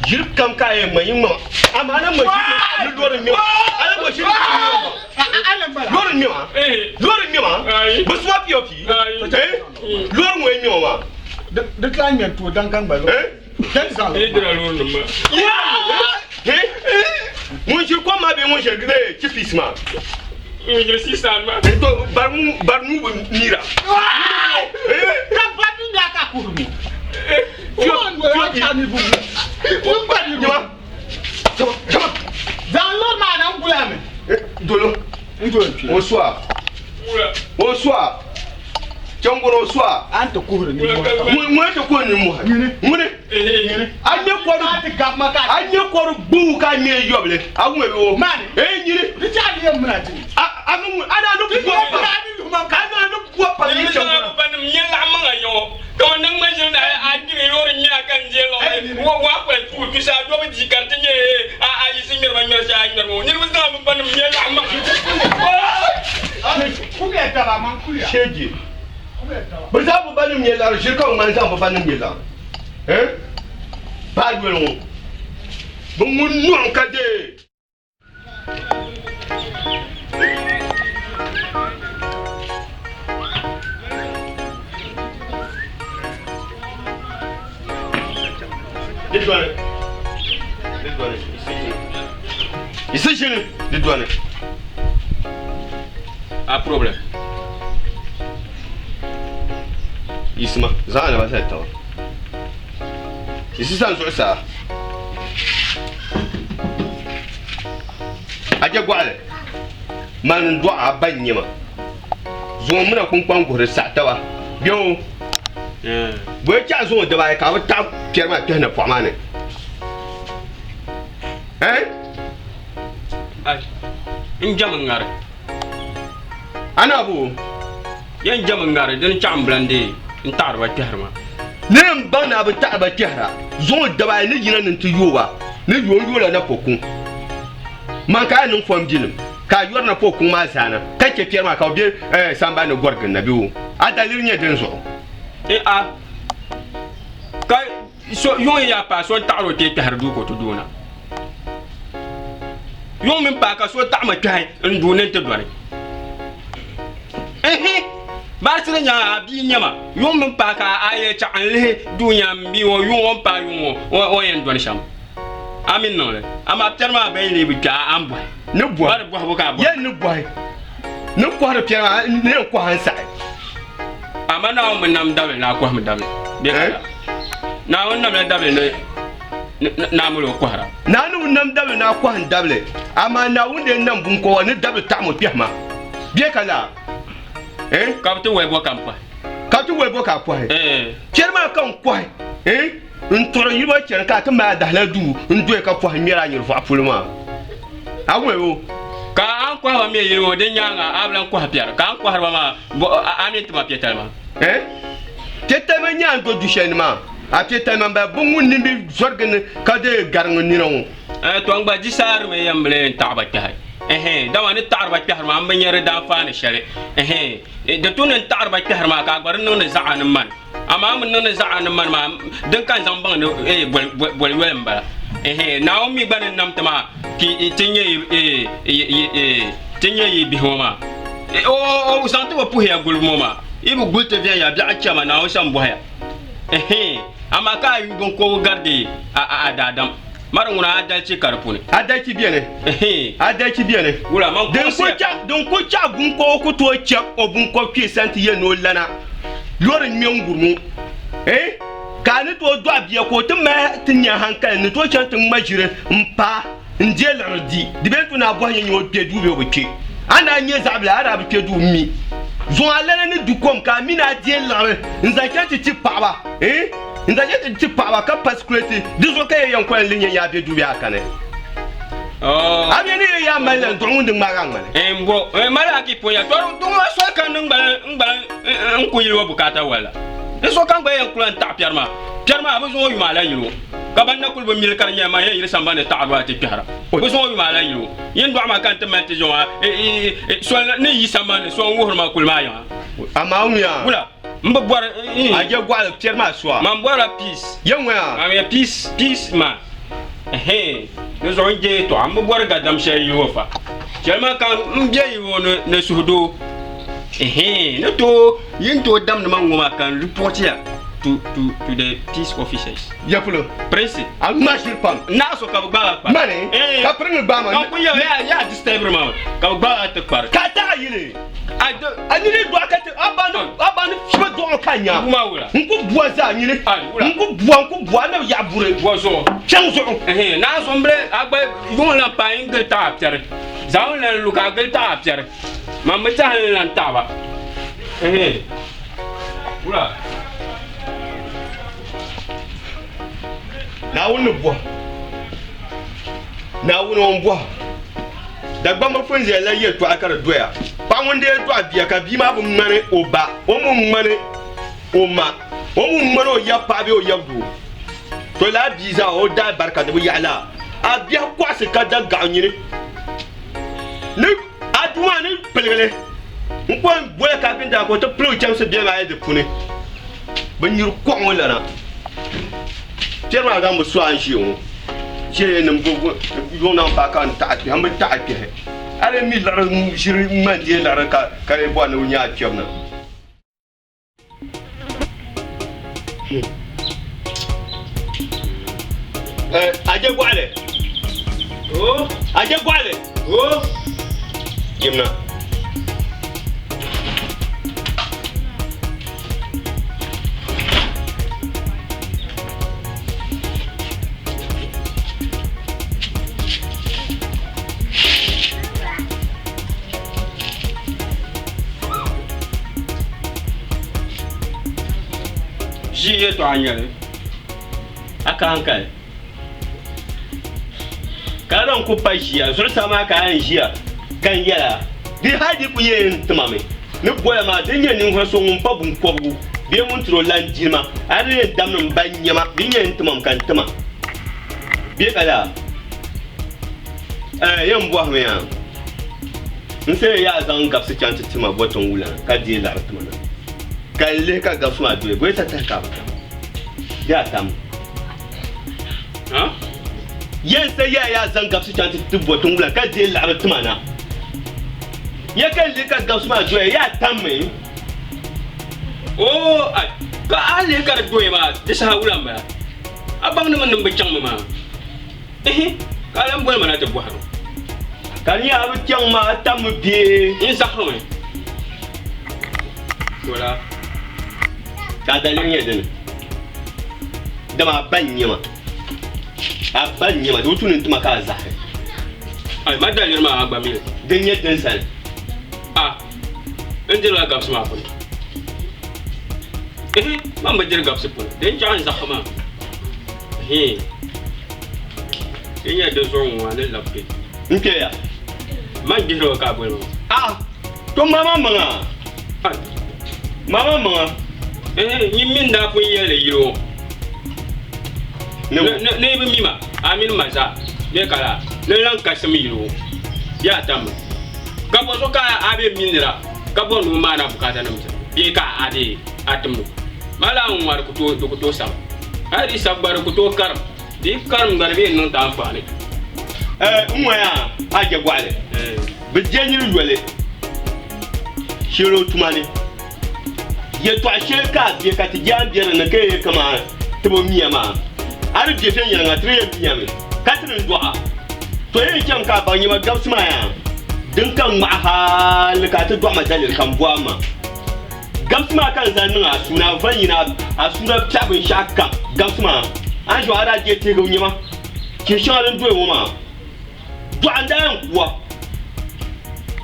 ʒiri kam ka a yɛn ŋma, yi ŋma ma. Amaa a na ŋma ʒiri ni loori ŋmɛ ma. A na ŋma ʒiri ni loori ŋmɛ ma. Loori ŋmɛ ma. Loori ŋmɛ ma. Bi suma POP. Loori ŋɔ ŋmɛ ma maa. Di ti lahi ŋmɛ n-tooi daŋ ka ŋma loori. Yi dira loori nim maa. Ŋun ʒiri kom maa bee ŋun ʒiri chipis maa? Ŋun ʒiri siisaan maa. To bari nuu bi miira. Ka bari ni ka kuhiri Zaŋ loori maa na n-guli a mi. Dolo. O sua. O sua. Chaŋgɔri o sua. A ni ti kuhiri nimmohi. Ŋuni ti kuhiri nimmohi. Ŋuni. A ŋmɛ kɔdu. A ŋmɛ kɔdu gbuu ka a ŋmɛ yɔbili. A ŋmɛ o. Mani. Ee nyini. Di chaɣ ni yɛn muna ti. A a ni ŋun a ni a ni buwa pa. A ni a ni buwa pa ni chaŋgɔri. Banim nyɛ laɣim maŋa yɔŋɔ. Kaman niŋ ma ʒili ni a gbiri loori ŋmɛ a ka n je lɔɣili. Wa wa kpali tuui tusa a dobi di ka di ti nyɛ a a yiɣisi ŋmɛri ba ŋmɛri shɛli a ŋmɛri ŋɔ. Niriba zaŋ bi banim nyɛ laɣim maŋa. Sheji. Bɛ zaŋ bɛ banim nyɛ laɣiri ʒiri ka bɛ ŋmani zaŋ bɛ banim nyɛ laɣiri. Eh? Baa yoli ŋɔ. Bɛ ŋun nɔŋ ka deei. Di dɔni. Di dɔni. Isi ʒini. Di dɔni. A problem. Yisima zaŋ alaba zali tiŋa. Yisi sani zuɣusaa. A je gɔɣili mani n dɔɣi a ba n-nyɛ ma. Zuŋɔ mini a kpunkpaŋ guhiri saɣi taba. Bɛ o bɔyi chaɣi zuŋɔ dibaayi ka a bi taɣi piɛri maa kpɛhi napɔɣu maa ni. Eh? Ai, n jɛm n ŋari. A na bo? Yɛn jɛm n ŋari dini chaɣi n bilandi n taɣiri ba kpɛhiri ma. Ni n baŋ ni a bi taɣiri ba kpɛhira, zuŋɔ dibaayi ni yina ni n ti yooi ba, ni yooi n yoola napɔkuŋ. Man ka a niŋ fɔn bilim. Ka a yɔri na pa o kuŋ maa zaana, ka chɛ piɛri maa ka o be sambani ni gɔri ginda bɛ o. A daliri nyɛ din zuɣu? E a ka so yuŋ yi yaa paai so n-taɣiri o kpee kpɛhiri duu ka o ti doona. Yuŋ mini paai ka so taɣi ma kpɛhi n duu ni nti dɔni. Ehe! Barisili nyaŋ a bia n-nyɛ ma. Yuŋ mini paai ka a yɛli chaɣ n-lihi duu nya m bia ŋɔ yuŋ o ni paai yuŋ ŋɔ o ni yɛn dɔni shɛm. A mi niŋ li. Amaa piɛri maa bɛn lee bi kpe a, a ni bɔhi. Ni bɔhi. Ba di bɔhibu ka a bɔhi. Yɛli ni bɔhi. Ni kɔhiri piɛri maa, ni yɛn kɔhi n saɣi. Amaa Naawuni bi nam dabili ni a kɔhimi dabili bee ka yaa? Naawuni namla dabili ni ni a mali o kɔhira. Naawuni bi nam dabili ni a kɔhim dabili, amaa Naawuni lee nam biŋkɔba ni dabili taɣim o kpɛhi ma bee ka laa? Eh? Ka bɛ ti wali bɔ ka n kɔhi. Ka bɛ ti wali bɔ ka a kɔhi. Eh. Piɛri maa ka n kɔhi, eh? N tuɣiri yili maa chani ka a ti mali a dahila duu n-doya ka pɔhim ŋmɛri a nyiri vɔɣu polo maa. A wum o? Ka a ni kɔhi ba mi yili ŋɔ, di nyaaŋa a bi lan kɔhi piɛri, ka a ni kɔhiri ba maa, bɔ a mi ti ma piɛtali maa. Eh? Piɛtali maa nyɛ a ni do du shɛli ni maa. A piɛtali maa m-bala bɛ ŋun nimbi zɔrigi ni ka deei gariŋ nina ŋɔ. Eh, tɔ n gba di saarimi yɛn bi lee n-taɣi ba kpɛhi. Ɛhɛn, dama ni taɣiri ba kpɛhiri maa, m bi nya di daanfaani shɛli. Ɛhɛn, di tu ni n taɣiri ba kpɛhiri maa ka a gba di niŋdi zaɣa ni mani. Amaa m niŋdi zaɣa ni mani maa, din ka n zaŋ baŋ ni boli yoli m-bala. Ɛhɛn, Naawuni mi gba ni nam ti maa ti nyɛ yi bihi ŋɔ maa. O zaŋ ti bi puhi ya gulibu ŋɔ maa. Yi bi guli ti viɛnya biɛɣu chɛma, Naawuni sa m-bɔhi ya. Ɛhɛn, amaa ka a yu biŋkɔbigu gari di a daadam. Mari ŋuna adalichi ka di puuni. Adalichi beni. Ɛhɛn. Adalichi beni. Wula, man kuɣisiya. Din ku chaɣ biŋkɔbigu ku tooi chɛ o biŋkɔb kpee sani ti yɛli ni o lana loori ŋ-ŋme n-guri ŋɔ. Ɛɛn, ka a ni tooi dɔɣi bia ka o ti mali ti nya hankali ni tooi chaŋ ti ŋma ʒiri m-paai n-deei liɣiri di. Di bee n-tu ni a bɔhi nyɛ o kpe duu bee o bi kpe. A ni daa nyɛ zaɣ bila, a daa bi kpe duu m-mi. Zuŋ a lana ni du kom ka a mi ni a deei liɣiri n-zaŋ chaŋ ti ti paɣiba. Ɛɛn, n-zaŋ chaŋ ti ti paɣiba ka pa sikulɛti. Di zuɣu ka ya yɛn koli n-lihi nyɛ nya a be duu bee a kani. A mi ni ya yaa mali la n-duɣi ŋun di ŋmaagi a ŋmani. Ɛɛn bo, mali a ki pun ya tɔri duɣu maa soli ka n gbali n ku yili o bukaata walla. Di zuɣu ka n gba yɛn kula n-taɣi piɛri maa. Piɛri maa, bɛ zaŋ o yuma a lahi yili o. Ka ban na kuli bi mili ka di nyɛla man yɛn yili sambani ni taɣiri ba ti kpɛhira. Bɛ zaŋ o yuma a lahi yili o. Yin dɔɣi ma ka n ti mali ti zaŋ a soli ni yi sambani ni so n-wuhiri ma kuli maa yiŋa. Amaa ŋuya. Wula? M bi bɔri. A je gɔɣili piɛri maa so a. Man bɔrila peace. Ya ŋuya. Man ya peace, peace man. Ɛhɛn. Di zuɣu n je yɛtɔɣa. M bi bɔri gadam shɛli yili o fa. Chɛli ma ka m be yili o ni suhudoo. Ɛhɛn. Ni tooi, yi ni tooi damdi ma ŋ-ŋɔ maa ka n report ya to, to, to the peace officers. Ya polo. Prince. A ŋma ʒiri pam. Naa so ka bɛ gbaag a kpari. Mani? Ka piringi gbaai ma. Ka n kuli yɛli yaa, yaa disturb ma ka bɛ gbaag a ti kpari. Ka a taɣi yili. A nini dɔɣi ka ti a ba ni a ba ni fiba dɔɣi ka nya. Kuma wula. N ku bua zaa nyini. N ku bua n ku bua a na bi yaɣi buri. Bua zuɣu. Chaŋ zuɣu. Ɛhɛn naa so n bili a gba yuŋ lan paai n gili taɣi a piɛri. Zaawuni lan lu ka a gili taɣi a piɛri. Man bi tɛhi n lan taɣi ba. Ɛhɛn wula. Naawuni ni bɔhi. Naawuni o ni bɔhi. Dagbamba funzaya la yɛltɔɣa ka di doya. Paɣa ŋun dee dɔɣi bia ka bia maa bi ŋmani o ba, o mi ŋmani o ma, o mi ŋmani o yab paɣa bee o yab doo. To lala bia zaa o daa barika di bi yaɣi laa. A biɛhi kɔɣisi ka da gaɣu nyini ni a duu maa ni piligi li n-ko n-boli kaapinta ka o ti pili o chɛmsi biɛhi maa di puuni. Bɛ nyuri kɔɣu ŋɔ lana. Piɛri maa zaŋ bi so a ni ʒiya ŋɔ ʒiya nim yuŋ na paai ka n taɣi kpɛhi n bi taɣi kpɛhi a lee mi liɣiri ʒiri ŋmani deei liɣiri ka ka lee bɔri ni bi nya a kpɛbu na. A je gɔɣili a je gɔɣili yimna. Ʒii yɛltɔɣa n-nyɛ li a ka hankali Ka a lan ku pa ʒiya zuɣusaa maa ka a yɛn ʒiya ka n yɛl a, Di hal di ku yɛn yɛn ti ma mi ni goya maa di nyɛ ninvuɣ so ŋun pa biŋkɔbigu bee ŋun tiri o lan jilima, a di yɛn damdi m ba nɛma di nyɛ n timam ka n tima bee ka laa? Ɛɛh, yɛn bɔhimi ya. N sayi yaa zaŋ gabisi chaŋ ti tima bɔtiŋ wulana ka deei liɣiri tima na. Ka n lihi ka gabisi maa doya, bɔyi tatahi ka a bi tam? Bee a tam? Yɛn sayi yaa yaa zaŋ gabisi chaŋ ti ti bɔtiŋ wulana ka deei liɣiri tima na. Ya ka n lihi ka gabisi maa doya, yaa tammi? Oo, ai, ka a lihi ka di doya maa, di saha wula m-bala? A baŋ ni mini m bi chaŋmi maa? Ihi, ka a lan boli ma na ti bɔhiri o. Ka di nyɛ a bi chaŋ maa, a tammi bee? N zahirimi. Wula? Ka a daliri nyɛ dini? Dama a ba n-nyɛ ma. A ba n-nyɛ ma, di bi tu ni n ti ma ka a zahiri. Ai, ma daliri maa a gba mi li. Din nyɛ din sani. A, n dirila gabisi maa puni. Ihi, man bi diri gabisi puni. Din chaɣ n zahiri maa. Ihi. Di nyɛ di zuɣu ŋɔ a ni labi kpe. N kpe ya. Man gbihiri o ka a boli ma. A to mama maŋa. Mama maŋa. Ehe, nyin mini daa pun yɛli yili o. Ni yi bi mi ma, a mini ma zaa bee ka laa, ni lan ka sim yili o. Bee a tammi. Ka bɔ zuɣu ka a be mi nira ka bɔri ni o maani a bukaatanim ti bee ka a dee a timdi o? Ma laa ŋ-ŋɔ di ku tooi sabi. Hali di sabi gba di ku tooi karim. Di yi karim gba di bee niŋ ti anfaani. N ŋɔ yaa a je gɔɣili bi je niri yoli shɛli o tuma ni. Yɛtɔɣ shɛli ka a be ka ti je a ni be din ni ka yɛ kaman ti bi miya maa. A di be viɛnyɛliŋga ti di yɛn miyami ka ti ni dɔɣ a. To yɛn cham ka a baŋ nyɛma gabisi maa yaa din ka ŋmahi hali ka a ti dɔɣi ma daliri ka m bo a ma. Gabisi maa ka n zaŋ niŋ a suuna, a va yina a suuna piɛɣu binshɛɣu kam. Gabisi maa, a ni ʒiɛm a daa je tihigu nyɛma tihi shɛŋa din doya ŋɔ maa, dɔɣu n-daa yɛn ku a.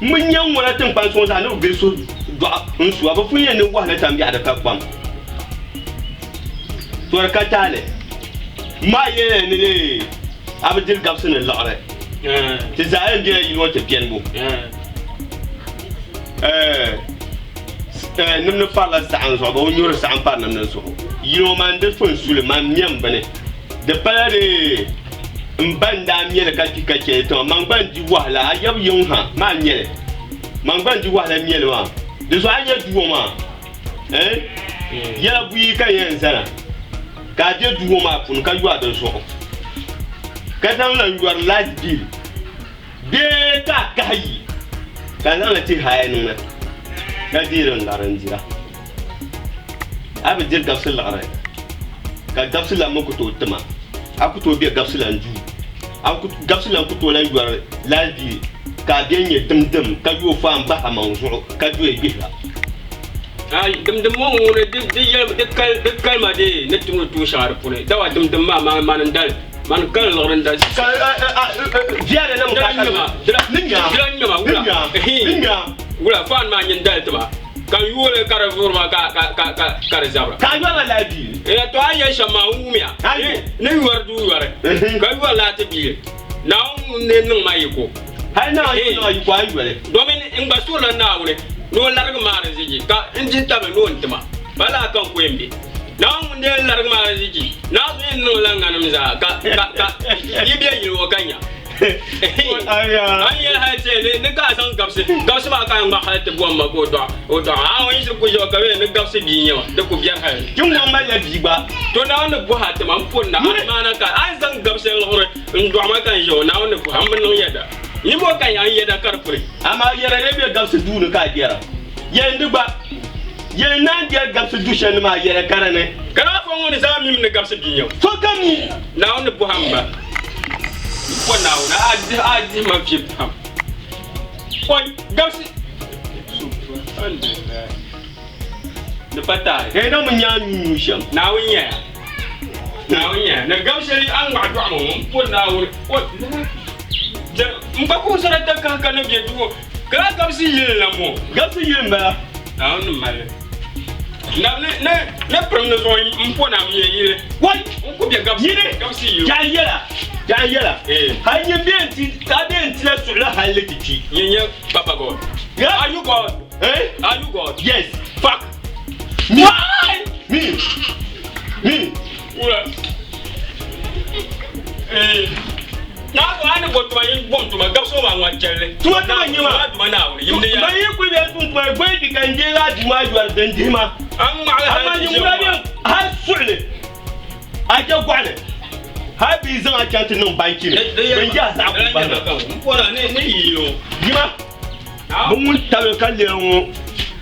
M bi nya ŋuna tiŋkpansi ŋɔ zaa ni bɛ gili suhu dɔɣu n-su a, bɛ pun yɛn ni wahu ni tambiɛɣu di ka kpam. To di ka taali. M maa yɛliya ni lee a bi diri gabisi ni liɣiri. Ti zaa yɛn bela yili ŋɔ ti benibu. Nimdi parila saɣim zuɣu, bɛ bi nyuri saɣim pari nimdi zuɣu. Yino man di so n-su li, man mɛm bini. Di pala di m ba n-daa me li ka kpi ka chɛ li tiŋa. Man gba n-di wahala, a yab yiŋ ha maa n-nyɛ li. Man gba n-di wahala me li maa. Di zuɣu a nya duu ŋɔ maa, eh, yɛla buyi ka n yɛn zana, ka a be duu ŋɔ maa puuni ka yo a di zuɣu, ka zaŋ lan yɔri light bill. Bee ka a kahi yi ka a zaŋli ti haya niŋ na ka deeri n liɣiri n dira. A bi diri gabisi liɣiri ka gabisi lan mi ku tooi tima. A ku tooi be gabisi lan duu. A gabisi lan ku tooi lan yɔri lala bia ka a be n-nyɛ dimdim ka yooi faan bahi a maŋ zuɣu ka doya gbihira. Aai, dimdim ŋɔ ŋuni di yɛli di kalima dee ni tumdi tuun shɛŋa di puuni dawa dimdim maa mani n-dali. Mani kali liɣiri n da Viɛli ni Dila nyɛma dila nyɛma wula wula faan maa nyin dali tiba ka n yooli ka di vuri ma ka ka ka ka ka di zabira. Ka a yɔri la biili. Ee to a yɛli shɛm maa n wumiya ni yɔri duu yɔri ka yɔri laati biili Naawuni ŋun ni niŋ ma yiko. Hali Naawuni ni niŋ a yiko a yi yɔli. Domin n gba surila Naawuni ni o larigi ma ariziki ka n dihi tabili ni o ni ti ma. Balaa ka n ku yɛn be. Naawuni ŋun dee larigi ma ariziki, Naawuni yɛn niŋla ŋanim zaa ka ka ka yi be yili ŋɔ ka nya. A ni yɛli hali ti ni ni ka a zaŋ gabisi, gabisi maa ka a ŋmahi hali ti bom ma ka o dɔɣi o dɔɣi a o yi shiri ku ʒe o ka bɛ ni gabisi bia n-nyɛ ma, di ku biɛri hali. Ti ŋɔ malila bia gba. To Naawuni ni bɔhi a ti ma, m poni na, amaana ka a ni zaŋ gabisi liɣiri n-dɔɣi ma ka n ʒe o, Naawuni ni bɔhi a, m bi niŋ yɛda. Nyin bɔ ka n yɛda ka di puri? Amaa yɛda lee be gabisi duu ni ka a biɛra. Yɛlindi gba. Yɛli naan biɛri gabisi du shɛli ni maa yɛla ka di ni. Ka Naawuni ŋɔ ni zaa mimi ni gabisi bia nya. So ka mi. Naawuni ni bɔhi m ba. M po Naawuni, a dihi ma vi pam. Oi, gabisi. Subhanallah. Di pa taai. Hee na mi nya a nuu shɛm. Naawuni nyaya. Naawuni nyaya. Ni gabi shɛli a ni ŋmahi dɔɣi ma ŋɔ, m po Naawuni. Oi, m gba ku zara takahi ka ni be duu ŋɔ. Ka laa gabisi yili la mo. Gabisi yili m-bala. Naawuni ni mali. Na ni ni ni pirim ni zuɣu m po na m-me yili. Wai! N ku be gabisi Yili! gabisi yili. Jahi yɛla, jahi yɛla. Hali nyin bee n-ti, a bee n-ti la suɣili hali ni ti kpi. Nyin nyɛ Papa God. Yeah. Are you God? Eh? Are you God? Yes. Fuck. Me. Why? Me. Me. Wula. Eh. Na ko ani bo tuma yin bom tuma gabso ma ŋwa chelli. Tuma tuma nyima. Tuma Naawuni yim ni ya. Man yi kuli bɛ tum tuma goyi ti ka n deegi a duu maa yɔri din dihi ma. A ŋmaɣili hali Amaa ti nyin ʒe ŋuna ŋɔ. bɛ hali suɣili a je gɔɣili hali bɛ yi zaŋ a chaŋ ti niŋ banchi ni bɛ ni je a zaɣa ku bahi na. N pɔra ni ni yi yo. Yima bɛ ŋun tabi ka lɛri ŋɔ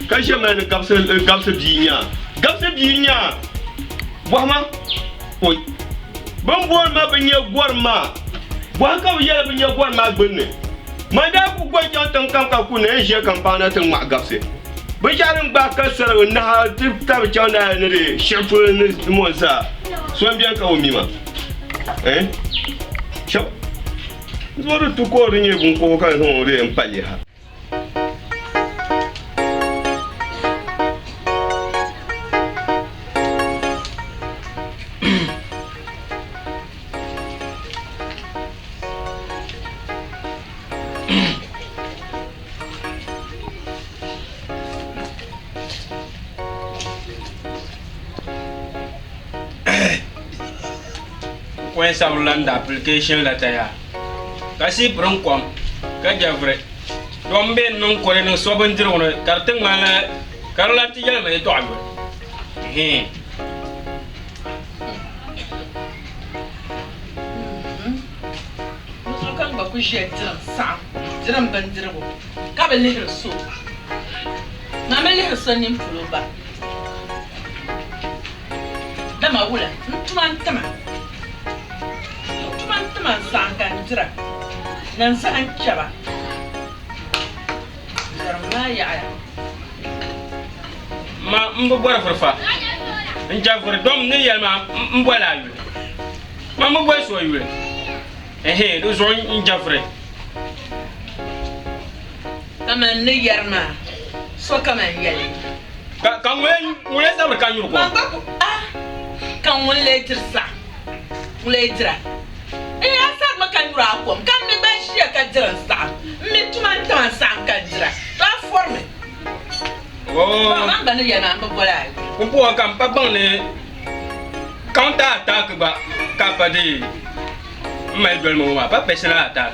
ka ʒe mali ni gabisi gabisi bia n-nya gabisi bia n-nya bɔhima oi bɛ ni booni ma bɛ nya gɔrim maa bɔhim ka bɛ yɛli bɛ nya gɔrim maa gbunni man daa ku gɔi chaŋ tiŋ kam ka ku na yɛn ʒiya ka m paɣa na ti ŋmahi gabisi binshɛɣu din gbaai ka sarigi naha ti tabi chaŋ naai ni di shiɣi polo ni ŋɔ zaa so m-beni ka o mi ma eh shɛba zuɣu di tu ka o di nyɛ biŋkɔbigu ka n zaŋ o di yɛn pali ha. Kɔin sabiri lan da application letter yaa ka sipirin kom ka jɛviri dom bɛ niŋ kore niŋ so bindirigu ni ka di ti ŋmanila ka di lan ti yɛli ma yɛltɔɣa yoli hii. Dinzuɣu ka n gba ku ʒiya diri n saɣim diri m bindirigu ka bi lihiri so. Maa mi lihiri so nini polo gba. Dama wula n tuma n-tima, n tuma n-tima n saɣim ka n dira, nanzahi n-chɛba. Gariŋ maa yaɣiya. Ma m bi bɔri vuri fa. N je vuri dom n ni yɛli maa m boli a yuli. Ma m bi boli so yuli. Ɛhɛn di zuɣu n je vuri. Kaman n ni yɛri maa so kaman yɛli. Ka ka ŋun lee sabiri ka nyuri kom? Man gba ku a ka ŋun lee diri saɣim, ŋun lee dira. N a sarimi ka nyuri a kom, ka m mi gba ʒiya ka diri n saɣim. M mi tuma n-tim a saɣim ka dira. To a fɔrimi. Oo. Man gba ni yɛli maa, m bi boli a yuli. Pumpɔŋɔ ka m pa baŋ ni counter attack gba ka a pa deei m mali doli ma ŋɔ maa, pa personal attack.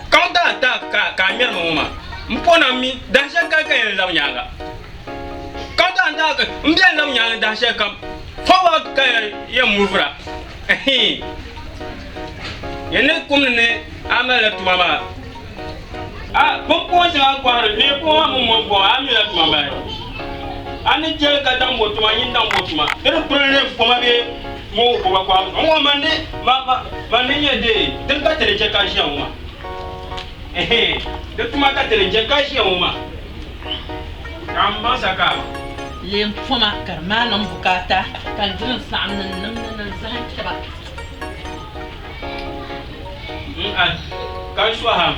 Counter attack ka ka a ŋmɛri ma ŋɔ maa. M po na m mi dahinshɛli kali ka yɛn labi nyaaŋa. Counter attack m bɛn labi nyaaŋa dahinshɛli kam forward ka yɛn move-ra. Yɛn ni kumdi ni a malila tuma maa. A pumpɔŋ shɛŋa a kɔhiri ni pɔŋ a mini mɔŋ pɔŋ a mila tuma bahi. A ni chɛli ka daŋ bo tuma nyin daŋ bo tuma. Di ni piri ni koma bee moo ko gba kɔhibu zuɣu. N-ŋɔ man di ma ma man di nyɛ dee din ka ti di chɛ ka ʒiya ŋɔ maa. Ɛhɛn di tuma ka ti di chɛ ka ʒiya ŋɔ maa. Ka m baŋ sa ka a baŋ. Leen pɔma ka di maa niŋ bukaata ka n diri n saɣim ni n nimdi ni n zahim taba. N a ka n sɔham.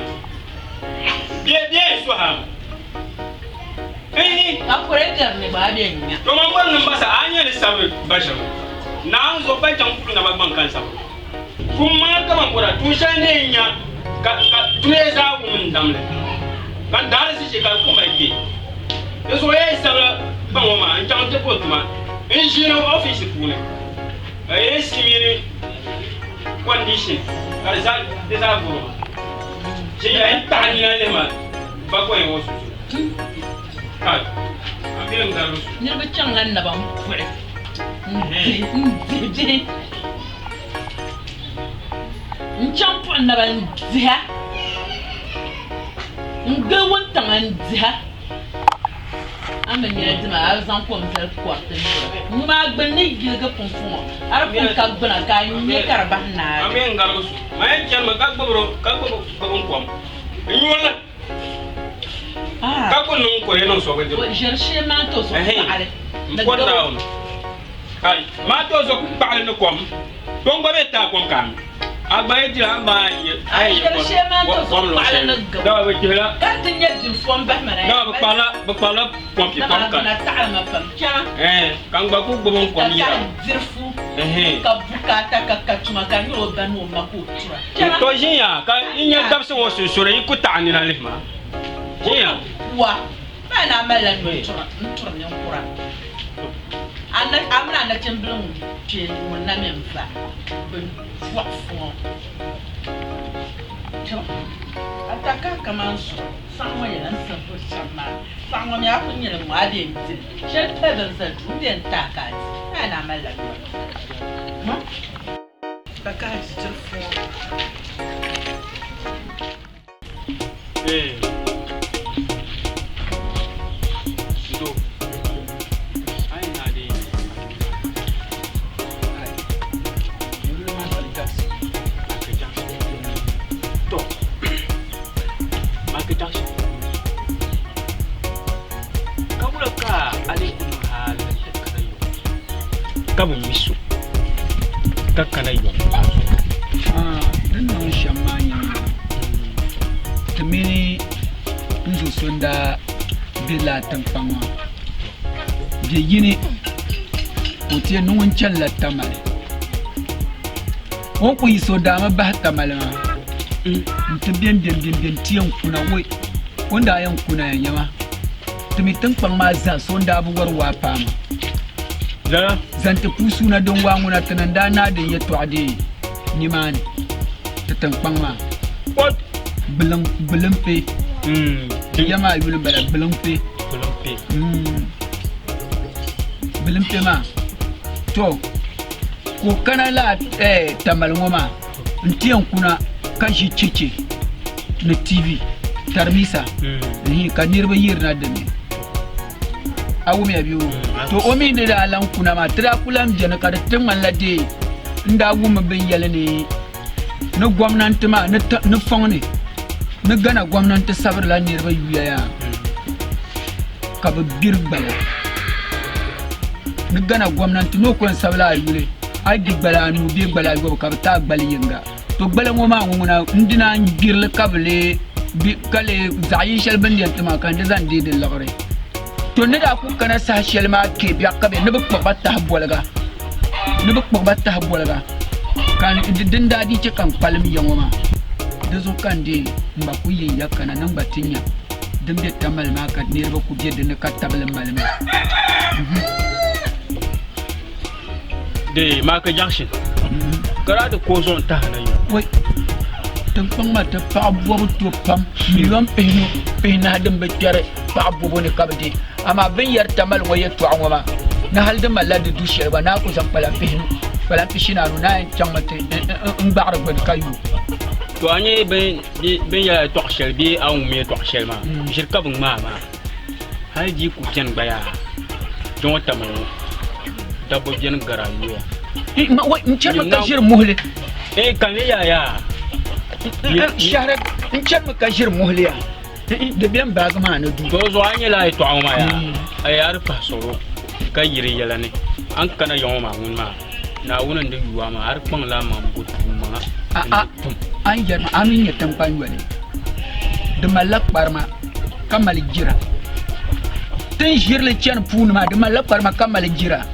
Bɛ bɛ n sɔham. Ihi. Ka kore biɛri ni gba a bɛ n nya. To man bɔri ni m ba sa a nya ni sabi ba shɛm. Naawuni zuɣu pa chaŋ puli naba gbaŋ ka n sabi. Kum maa ka man bɔra tuun shɛli ni n nya ka ka dunia zaa wum n damli. Ka n daari si shee ka di ku mali kpee. Di zuɣu yɛn sabila gbaŋ ŋɔ maa n chaŋ ti bo tuma n ʒini ofiisi puuni. Ka AC mini condition ka di zaa di zaa vuri ma. Ʒiya n taɣi nina lihi ma bakɔi ŋɔ sunsuuni. Kai, a bɛ n garibu su. Niriba chaŋla naba m-puɣi n-dihi bihi n-chaŋ puɣi naba n-diha n-gili wuntaŋa n-diha. A mi nyɛla dima a zaŋ kom zali kɔriti nyura. Nyu maa gbuni ni yiligi pumpɔŋɔ, a di pun ka gbuna ka a nya ka di bahi naagi. A mi n-garigi su ma yɛn chanimi ka gbibiri o ka gbibi gbibi n kom n-nyuri li ka ku niŋ kore niŋ so bindirigu. O ʒiri shee maa n-tooi so kpaɣili N pɔri Naawuni. Ai, maa tooi so kpaɣili ni kom. To n gba bɛ taai kom ka a mi. A gba yi dira a gba a yɛn yɛ kom luɣ shɛli ni. Dama bɛ chihila. Dama bɛ kparila bɛ kparila pɔmpi kom kani. Ɛɛn, ka n gba ku gbubi n kom yira. To ʒinya ka n nya dabisi ŋɔ sunsuuni yi ku taɣi nina lihi ma. Ʒinya. Maa ni a malila noli n-turi ninkura. A mini a nachimbila ŋun kpe ŋun na mi n-va bɛ pɔɣifu ŋɔ. Takahi kaman so, saɣ ŋɔ nyɛla n sabiri shɛm maa. Saɣ ŋɔ mi a kul nyɛli ŋ-ŋɔ a bee n-di li. Shɛli pali bini zali duu m-be n-ti a ka a di. A ni a malila yɔri. Takahi di diri fɔɔ. Ee. Ndo. Ai na de. Ai. Michael Jackson. To. Michael Jackson. Ka wula ka ale kunu hali ti kana yɔ. Ka bi mi so. Ka kana yɔ. Ah, din niŋ shɛm maa nyɛla ti mini n zo so n-daa be laa tiŋkpaŋ maa bɛ yini ka o ti yɛli ni ŋun chanila Tamale o ni kuli yiɣisi o daami bahi Tamale maa nti beni beni beni beni ti yɛn kuna woi o ni daa yɛn kuna ya nyama ti mi tiŋkpaŋ maa zaa so n-daa bi wari waa paai ma zaŋ ti puui suuna din waa ŋuna ti ni daa naai din yɛtɔɣa deei nimaani ti tiŋkpaŋ maa. Gbiliŋ, Gbilimpe. Ti ya maa yuli m-bala Gbilimpe. Gbilimpe maa. To, ka o kana laa Tamale ŋɔ maa nti yɛn kuna ka ʒi cheche ni TV, tarimiisa, ka niriba yirina dinni. A wumya bee? To o mi ni daa lan kuna maa, ti daa ku lan beni ka di ti ŋmanila dee n daa wummi bɛ ni yɛli ni ni gomnanti maa ni fɔŋ ni ni Ghana gomnanti sabirila niriba yuya yaa ka bɛ gbiri gbala ni Ghana gomnanti ni o ku yɛn sabila a yuli a yi di gbala anu bee gbala ayɔbu ka bɛ ti a gbali yiŋga. To gbala ŋɔ maa ŋɔ ŋuna n dina n gbirili ka bi lee ka lee zaɣ yin shɛli bini yɛn ti maa ka n di zaŋ deei di liɣiri. To ni daa ku kana saha shɛli maa kpe biɛɣu ka bɛ ni bi kpuɣi ba tahi boliga ni bi kpuɣi ba tahi boliga ka din daa dii chɛ ka n kpalim ya ŋɔ maa di zuɣu ka n deei n gba ku yi n ya kana ni n gba ti nya din be Tamale maa ka niriba ku be dinni ka tabili mali maa. De Michael Jackson ka daa ti ko zuɣu n-tahi na yɔ. Wai, tiŋkpaŋ maa ti paɣa bɔbu to pam, miliɔn pihinu pihinahi din bi kpɛri paɣa bɔbu ni ka bɛ di. Amaa bɛ ni yɛri Tamale ŋɔ yɛtɔɣa ŋɔ maa, ni hali di malila di du shɛli gba, naa ku zaŋ kpalaŋ pihinu, kpalaŋ pishinaanu naa yɛn chaŋmi ti n-gbaɣiri gbuni ka yu. To a nya bɛ ni yɛli yɛtɔɣ shɛli bee a wum yɛtɔɣ shɛli maa, ʒiri ka bɛ ŋmaai maa. Hali di yi ku beni gba yaa, kpe ŋɔ Tamale ŋɔ, dabba beni gari a yuya. N chanimi ka ʒiri muhili. Ee, ka n lee yaa yaa. Shɛhira, n chanimi ka ʒiri muhili yaa. Di beni baagi maa ni duu. To zuɣu a nyɛla a yɛtɔɣa ŋɔ maa yaa, a yaa di pahi suɣulo ka yi di yɛla ni. A ni kana ya ŋɔ maa ŋuni maa, Naawuni n-di yu a maa, a di kpaŋla a maŋ bo tuun maŋa n-di tum. A ni yɛri ma, a mi nyɛ tiŋkpan yoli, di malila kparima ka mali jira. Ti ni ʒiri li chani puuni maa, di malila kparima ka mali jira.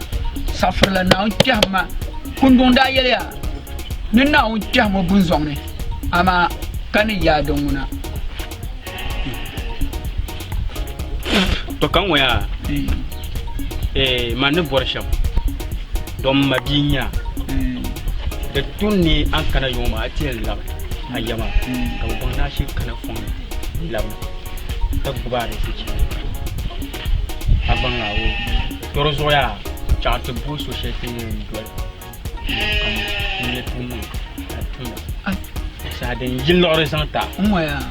Saɣifirila Naawuni kpɛhim ma. Kunduŋ daa yɛliya ni Naawuni kpɛhim o bunzɔŋ ni, amaa ka ni yaai din ŋuna. To ka ŋɔ yaa, eh, man ni bɔri shɛm, dɔn m ma bia n-nya di tu ni a ni kana yuŋ maa a ti yɛn labi a ya maa ka bɛ baŋ ni a shee kana fɔŋ ni n-labina ka gbubi arizichi a baŋ a o to di zuɣu yaa chaŋ ti bo so shɛli ti ni yɛn doli kam n-nyɛ tuun maŋ a tumda saha din yi liɣiri zaŋ ti a. N ŋɔ yaa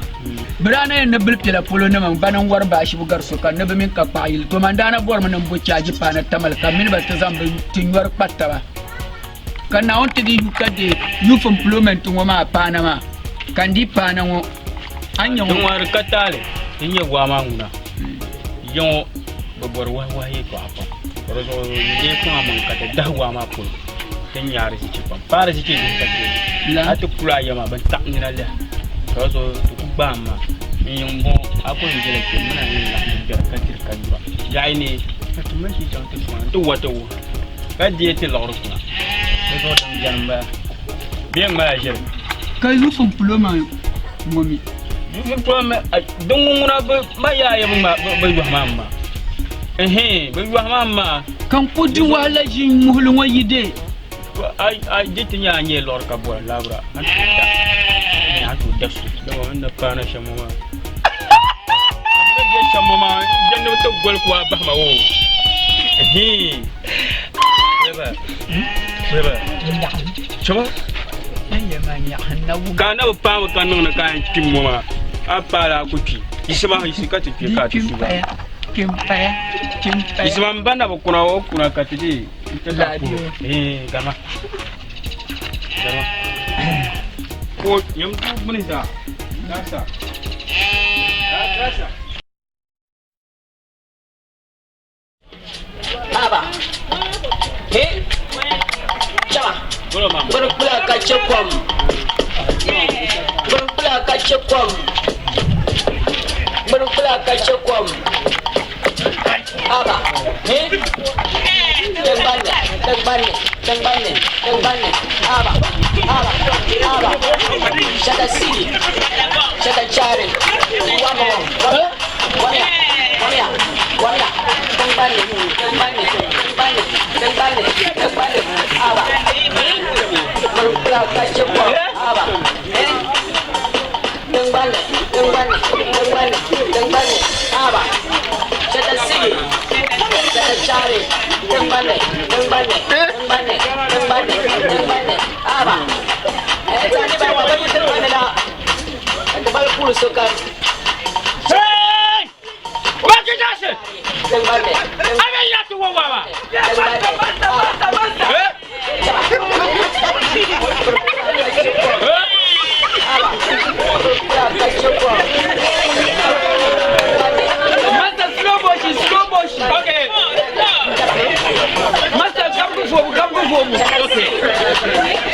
bɛ daa na yɛn ni bilipila polo nima bana n-wari baashibu gari sokam ni bɛ mini ka kpaɣi yili. To man daa na bɔrimi ni m bo chaaji paana Tamale ka m mini ba ti zaŋ bɛ ti nyɔri kpa taba. Ka Naawuni ti di yu ka deei youth employment ŋɔ maa paana maa, ka n dii paana ŋɔ a ni nya ŋɔ. Din ŋɔ di ka taali din nyɛ waa maa ŋuna ya ŋɔ bi bɔri wahi wahi yɛltɔɣa pam ka di zuɣu n deei kpaŋ maŋ ka ti dahi waa maa polo ti ni nya arizichi pam pa arizichi dihi ka deei a ti kuli a ya maa bin taɣi nina lihi ka di zuɣu ti ku gbaai m maa n yiŋ bɔŋɔ a ku yɛn ʒila kpɛ mini a yɛn laɣim gbɛri ka diri ka nyura yaɣi ni ka ti mali shee chaŋ ti sɔŋ ti wa ti wuhi Ka deei ti liɣiri kuna. Di zuɣu din beni m-bala. Bee ŋ-ŋmala ʒiri. Ka Yusuf polo maa ŋɔ mi. Yusuf polo mi, din ŋɔ ŋuna bɛ ma yaaya bɛ ŋma bɛ yɔhi maa m-ma. Ɛhɛn, bɛ yɔhi maa m-ma. Ka n ku di wahala ʒi n muhili ŋɔ yi dee. A di ti nya a nyɛla liɣiri ka bɔra laabira, a ni tooi da, a ni tooi da so. Dama n na paana shɛm ŋɔ maa. A ni bɛ shɛm ŋɔ maa, jɛndi bi ti goli ku a bahi ma o. Hii. Beba. Beba. Chama. Ka a na bi paami ka niŋdi ka a yɛn kpim ŋɔ maa, a paala a ku kpi. Yiɣisima, yiɣisi ka ti kpi ka a ti su ba. Yiɣisima m ba na bi kuna o kuna ka ti dii n-ti ka puhi. Hii, garima. Garima. Ko nyam duu gbuni zaa. Gasa. Gasa. Baba. He. Chama. Gbiri kpula ka chɛ kom. Gbiri kpula ka chɛ kom. Gbiri kpula ka chɛ kom. Baba. He. Tiŋgbani, tiŋgbani, tiŋgbani, tiŋgbani. Baba. Baba. Baba. Shata sigi. Shata chari. Wamo. Wamya. Wamya. Wamya. Tiŋgbani, tiŋgbani, tiŋgbani, tiŋgbani, tiŋgbani. Baba. Gbiri kpula ka chɛ kom. Baba. He. Tiŋgbani, tiŋgbani, tiŋgbani, tiŋgbani. Baba. Shata sigi. Shata chari. Tiŋgbani, tiŋgbani, tiŋgbani, tiŋgbani, tiŋgbani. Baba. Eh, tani ba ba yi tiŋgbani la. Ka bal kuli sokam. Hey! Waki jase! Tiŋgbani. Abe yati wo wawa. Eh? Master, slow motion, slow motion. Okay. Master, come go forward, come go forward. Okay.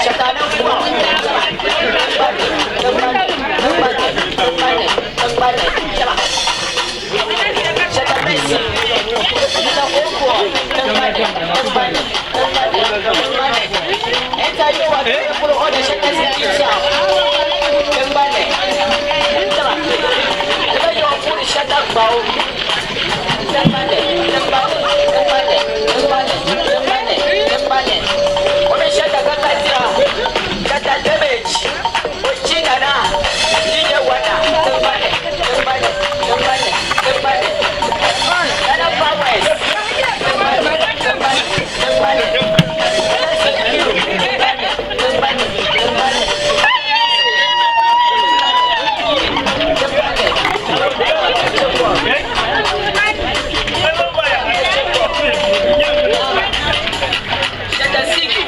Shata sigi.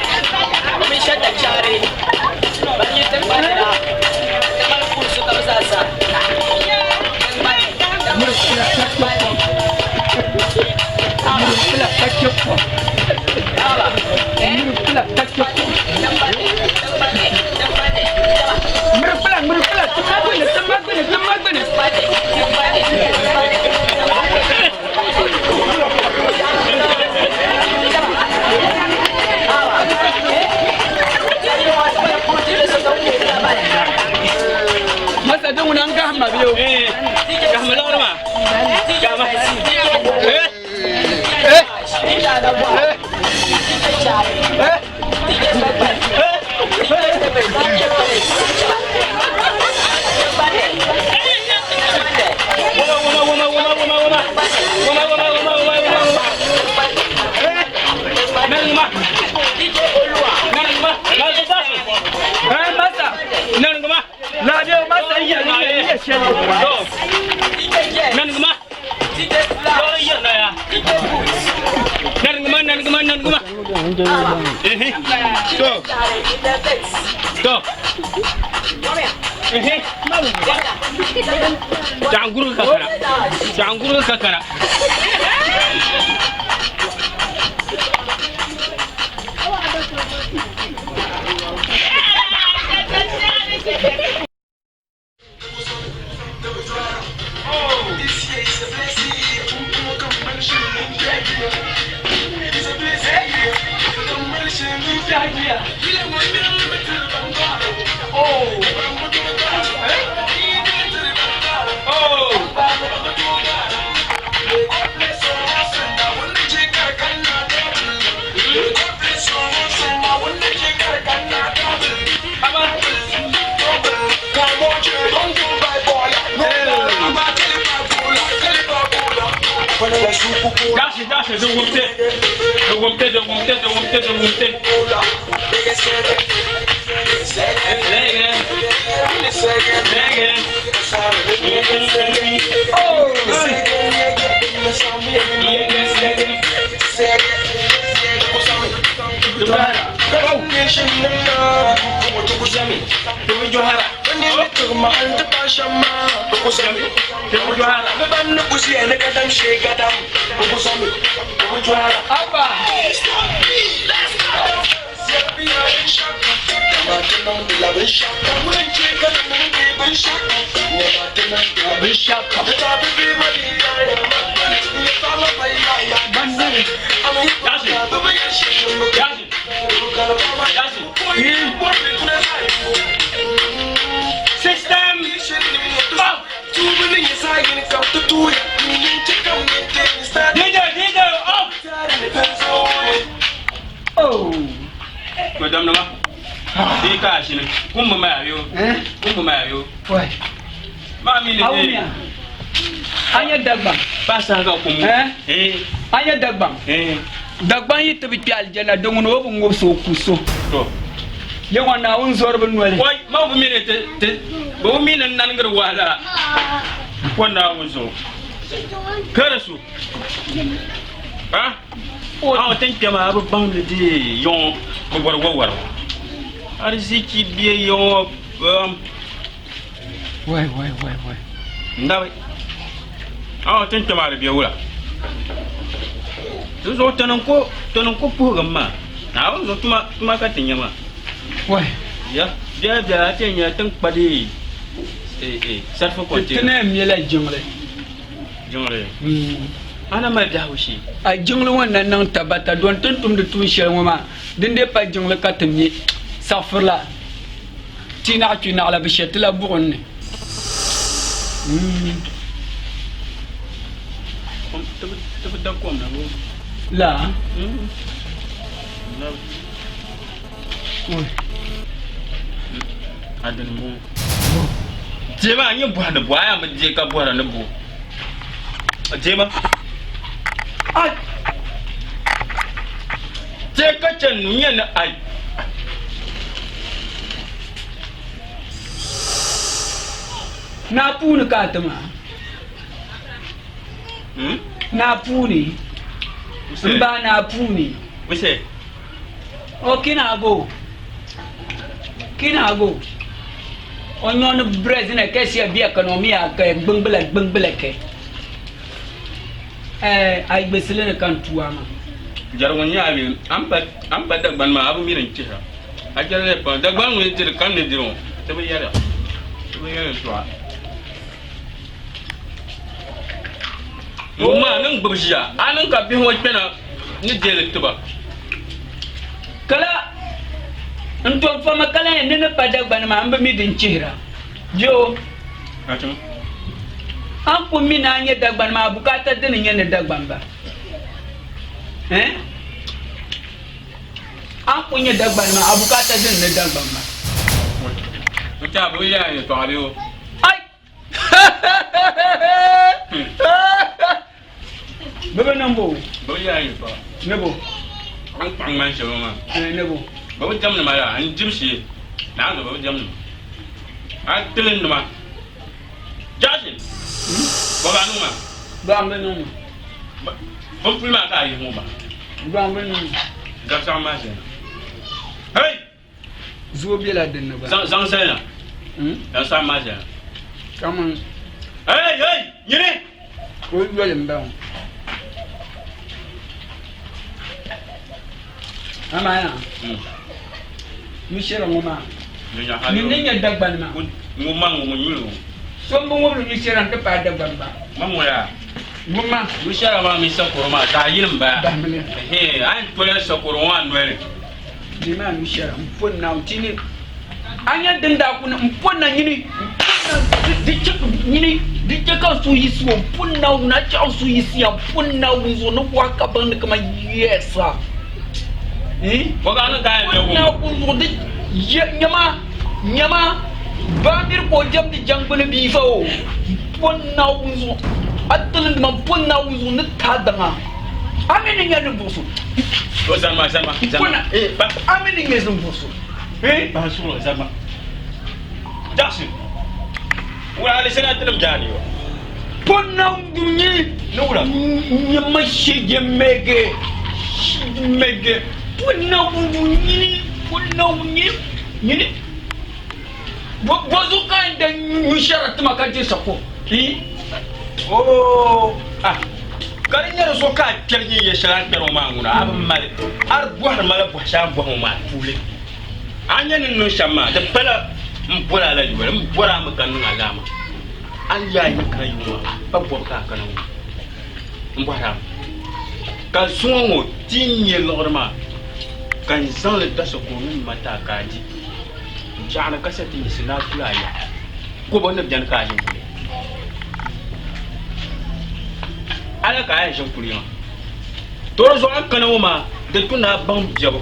Mi shata chari. Banyi tiŋgbani la. Tiŋgbani kuli sokam zaa sa. Mirikpula ka chɛ kom. Mirikpula ka chɛ kom. Mirikpula, mirikpula, tima gbini, tima gbini, tima gbini. Masa din ŋuna n-gahim ma bee o? Gahim liɣiri maa. Gahima. Eh? Wama, wama, wama, wama, wama. Wama, wama, wama, wama, wama. Narigima. Narigima. Eh, Masa. Narigima. Labe masa iya iya iya shɛli. To. Narigima. Lɔri yirina ya. Narigima, narigima, narigima. Ehe. To. To. Ehe. Janguru ka kana. Janguru ka kana. Jashi jashi di wumte di wumte di wumte di wumte di wumte. Lege lege. System. DJ DJ off. Oh. Ko dam nama. Di ka shini. Kumbu ma yo. Kumbu ma yo. Wai. Ma mi ne. Awumiya. A nyɛ Dagbaŋ. Pa sa ka kum. Eh? A nyɛ Dagbaŋ. Eh. Dagbaŋ yi ti bi kpe alijanna di ŋuni o bi ŋubisi o ku so. To. Ya ŋɔ Naawuni zɔri bi noli. Wai ma bi mi ne te te bo mi ne nan gir wahala. Ko Naawuni zo. Kare su. Ha? Aw tin kpɛma a bi baŋ ni di yɔŋ bi bɔri wawari. Ariziki bɛ yɔŋ Wai wai wai wai. Ndabi. Aw tin kpɛma di bɛ wula. Di zuɣu tini ko tini ko puhigim maa. Naawuni zuɣu tuma tuma ka ti nya maa. Wai. Ya biɛla biɛla a ti yɛn nyɛla tin kpa di sarifu Ti kɔntɛna. na yɛn mɛla jiŋli. Jiŋli. A na mali biɛhigu shee. A jiŋli ŋɔ na niŋ tabata dɔni ti ni tumdi tuun shɛli ŋɔ maa din dee pa jiŋli ka ti me saɣifirila ti naɣ kpi naɣila bi shɛ ti la buɣim ni. Ti bi da kom na boo. La. A dini boo. Deema a nyɛ bɔhiri ni bo a yaa mi deei ka bɔhiri ni bo. Deema. Ai. Deei ka chani nu nyɛ ni ai. Naa puuni ka a ti maa. Naa puuni. M ba naa puuni. Wuse. O kinago. Kinago. O nyɔni brezina ke sia bia kana mi a ke gbingbila gbingbila ke. Eh ai gbesili ni kan tuwa ma. Jɛri ŋun nyɛ a mi an pa Dagbani maa a bi mi din chihira. A jɛri li pam Dagbani ŋun diri kam ni diri ŋɔ ti bi yɛli ti bi yɛli tɔɣa. Ŋun maa niŋ gbubi ʒiya a niŋ ka bihi ŋɔ kpɛna ni deeli tiba. Kala n tom fama kala yɛn ni ni pa Dagbani maa n bi mi din chihira. Yoo. A ni ku mi ni a nyɛ Dagbani maa bukaata dini nyɛ ni Dagbani ba? Eh? A ni ku nyɛ Dagbani maa a bukaata dini ni Dagbani ba? N tɛha bi yɛla yɛltɔɣa bee o? Ai! Bɛ bi niŋ bo. Bɛ bi yɛla yɛltɔɣa. Ni bo. A ni kpaŋ ŋmani shɛba maa. Eh, ni bo. Bɛ bi diɛmdi ma yaa, n dibu shee. Naanzu bɛ bi diɛmdi ma. A tilin nima. Jashi! Bɔba niŋ ma. Dɔɣim bi niŋ ma. Bɛ puli maa ka a yihi ŋɔ ba. Dɔɣim bi niŋ ma. Gabisaɣim maa zali na. Hey! Zuo bela din ni gba. Zaŋ zali na. Gabisaɣim maa zali na. Kaman. Hey! Hey! Nyini! O yoli m-ba ŋɔ. Amaa yaa. Nushɛra ŋɔ maa. Ni ni nyɛ Dagbani maa. Ŋun ma ŋun nyuli ŋɔ. So m-bi ŋubiri nushɛra nti paai Dagbani ba. Ma ŋɔ yaa. Ŋun ma. Nushɛra maa mini sakoro maa zaɣ yini m-bala. Bahimili. Ɛhɛn, a yɛn tola sakoro ŋɔ a noli ni. Di maa nushɛra m-po Naawuni ti ni a nya din daa kuni m-po na nyini m-po na di chɛ nyini di chɛ ka n suhu yiɣisi o m-po Naawuni a chɛ ka n suhu yiɣisiya m-po Naawuni zuɣu ni bɔhi ka baŋ ni kaman yɛsa m-po Naawuni zuɣu di nyama nyama baa miri ka o diɛmdi jaŋgbuni bia fa o m-po Naawuni zuɣu. A tilindi ma m-po Naawuni zuɣu ni ti a daŋa. A mi ni nya ninvuɣ so. O zani ma, zani ma, zani ma. A mi ni nya ninvuɣ so. Bahi suɣulo, zani ma. Jaɣisi, wula alizana tilim jaani yo. Po Naawuni zuɣu ni Ni wula? Nyɛ ma shege mege, shege mege. Po Naawuni zuɣu ni, po Naawuni ni, ni. Bɔzuɣu ka n da nyu shɛra tima ka je sako? Oo, ah, ka di nyɛ di zuɣu ka a kpɛri nyin yɛ shɛli a ni kpɛri ŋɔ maa ŋuna, a bi mali, a di bɔhiri ma la bɔhi shɛli a ni bɔhi ŋɔ maa tuuli. A ni nya ni n niŋ shɛm maa, di pala m bɔri a la yoli, m bɔri a mi ka n niŋ alaama. A ni yaa yi kana yuŋ maa, a pa bɔbu ka a kana ŋɔ. M bɔhiri a mi, ka zuŋɔ ŋɔ ti nyɛ liɣiri maa ka n zaŋ li da sakɔro mini ma ti a ka a di. Biɛɣuni ka sa ti yiɣisi ni a kuli a ya, kɔbɔ ni beni ka a ʒini kuli. A la ka a yɛn ʒini kuli yiŋa. To di zuɣu a ni kana ŋɔ maa, di tu ni a baŋ biɛbu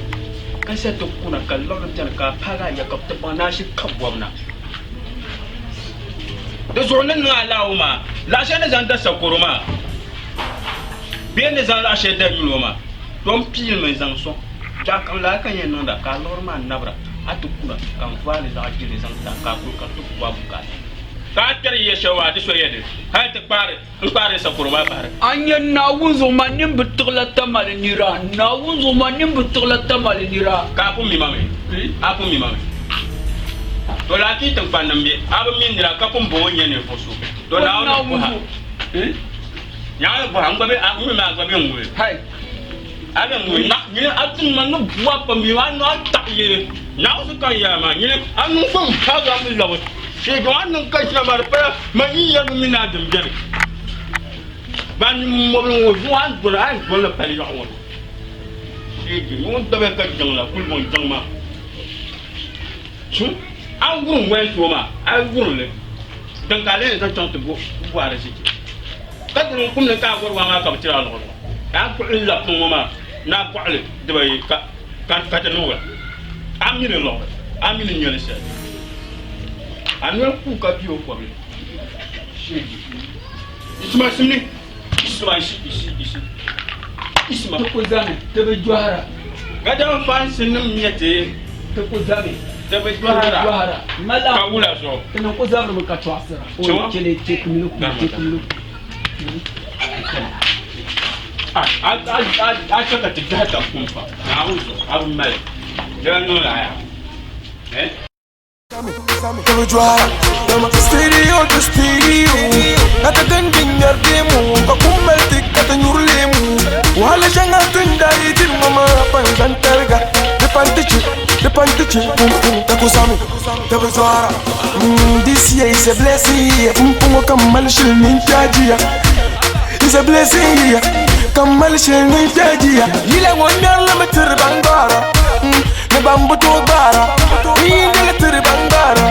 ka sa ti kuna ka liɣiri beni ka a paagi a ya ka bɛ ti baŋ ni a ʒi ka bɔbu na. Di zuɣu ni niŋ alaawɔ maa, laɣ shɛli ni zaŋ da sakɔro maa bee ni zaŋ laɣ shɛli da nyuli o maa, to m piilimi n-zaŋ sɔŋ. Biɛɣu kam lala ka n yɛn niŋda ka a liɣiri maa nabira, a ti kuna ka n vaai li zaɣ jili zaŋ ti a ka a kuli ka ti ku a bukaata. Ka a kpɛri yiya shɛli maa ti so ya di hali ti kpaari n kpaari sakoro maa bahiri. A nya Naawuni zuɣu maa nini bi tiɣila Tamale nira, Naawuni zuɣu maa nini bi tiɣila Tamale nira. Ka a pun mi ma mi? A pun mi ma mi? To laafii tiŋkpanni m-be, a bi mi nira ka pun bɔŋɔ n-nyɛ ninvuɣ so. To Naawuni ni bɔha. Naawuni bɔha, n gba be, a mi maa gba be n ŋuni? A be n ŋuni? Na, nyini a tum ma ni bu a pam mi, a ni a taɣi yili. Naawuni zuɣu ka n yɛra maa, nyini a niŋ ka m paagi a mi labi. Shee a niŋ ka ʒiya maa di pala man yi yɛrimi mini a din beni. Ban mɔbili ŋɔ zuɣu a ni doli a ni doli li pali yaɣa ŋɔ zuɣu. Shee ŋun dabiya ka jiŋ la kuli bɔŋ jiŋ maa. A ni wurim waya soo maa a yi wurim li din ka a lee zaŋ chaŋ ti bo bo ariziki ka di niŋ kum ni ka a bɔri waa maa ka bi tiri a liɣiri ŋɔ ka a kpuɣi labi tiŋ ŋɔ maa ni a bɔɣili dibayi ka ka ti niŋ wula a mi ni liɣiri a mi ni nyɛli shɛli a noli kuui ka bɛ o kɔbili sheegi isima simni isima isi isi isi isima Ti ku zami, ti bi jɔhira. Gadama faansi nim nyɛ ti. Ti ku zami, ti bi jɔhira. Ka wula zuɣu? Ti niŋ ku zabirimi ka tɔɣisira. Chiŋɔ? Chele tekumli ku tekumli ku. A chɛ ka ti gbahi tab kum pam. Naawuni zuɣu, a bi mali. Di lan niŋ lala. Eh? Studio to studio Ata gandin yar demo Ka kummal tik ata nyur lemu Wahala shanga tunda itin mama pan zantarga De pantichi, de pantichi Pum pum takusami, tabuzuara This year is a blessing year Pum pum kammal shilnin chajiya It's a blessing year Kammal shilnin chajiya Yila wanyar lamatir bangara Ni ban bi tooi gbaara N yi dali tiri ban gbaara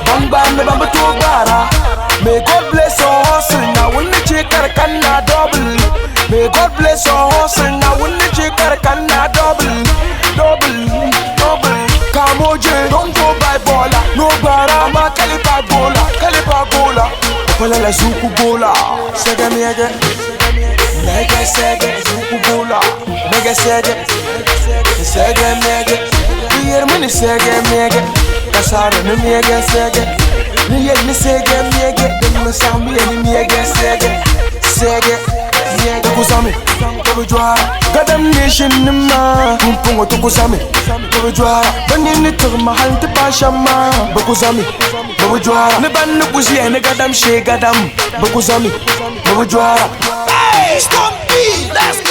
Ban gbaai ni ban bi tooi gbaara May God bless your hustle Naawuni ni che ka di kanna double May God bless your hustle Naawuni ni che ka di kanna double Double, double Kamoje, don't go buy baller No gbara, amma kalipa gola Kalipa gola Opala la zuku gola Sege miege Mege sege zuku gola Mege sege Sege mege Yeri ni sege mege Kasara ni mege sege Ni yeri ni sege mege Din mi saɣim ni mege sege Sege miege Tokusami Tobi jɔhara Gadam nation nima Pumpɔŋɔ tokusami Tobi jɔhara Bɛ nini tiɣi ma hali n-ti paai shɛm maa Bɛ ku zami Bɛ bi jɔhara Ni ban ni ku ʒiya ni gadam shee gadam Bɛ ku zami Bɛ bi jɔhara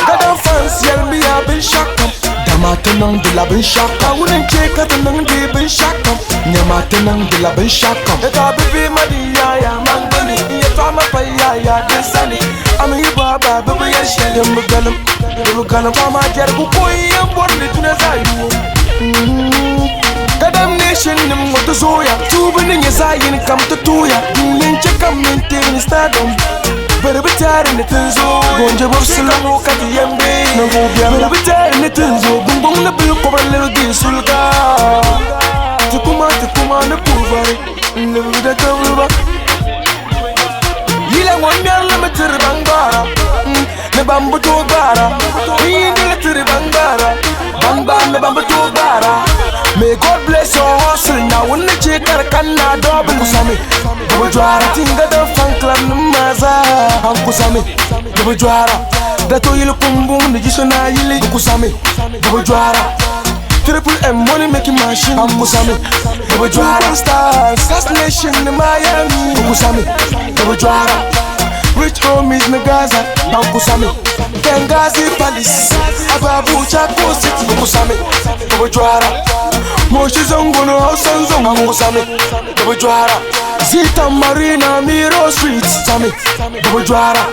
Gadam fans yɛlimiya binshɛɣukam Dama ti niŋdila binshɛɣukam Naawuni n-chɛ ka ti niŋdi binshɛɣukam Nyama ti niŋdila binshɛɣukam Yɛtɔɣa bibi ma di yaaya man gbuni N yɛtɔɣa ma pa yaaya din sani A mi yi bɔhi bahi bɛ bi yɛli shɛli Din bi galim, di bi galim Paɣa maa jɛrigu ko n-yɛn bɔri ni dunia zaa yu o Gadam nation nim ŋɔ ti zooya Tuubi ni nyɛ zaɣ yini kam ti tooya Din yɛn chɛ ka maintain stardom Bɛ di bi tɛhiri ni tin zooi Goonje bɔbsili ŋɔ ka ti yɛn be Ninvuɣ biɛri la Bɛ di bi tɛhiri ni tin zooi Guŋgɔŋ ni bili kɔbiri lirigi suliga Ti kuma ti kuma ni puhi vari N-libigi da tɔbuliba Yila ŋɔ ŋmɛri li mi tiri ban ban bi tooi gbaara N yiindili tiri ban gbaara Ban gbaami ban bi tooi gbaara May God bless your hustle Naawuni ni che ka di kanna double Kusami di bi jɔhara Tinga din fan club nim maa zaa Ban kusami di bi jɔhara Dato yili kumbuŋ ni jiso naa yili Di kusami di bi jɔhara Triple M money making machine Ban kusami di bi jɔhara Stars Gas Nation ni Miami Di kusami di bi jɔhara Rich homies ni Gaza Ban kusami Benghazi Palace Ababu Chapo City Di kusami di bi jɔhara Moshi zango ni Hausan zango Ban kusami di bi jɔhara Zita Marina Miro Street Sami di bi jɔhara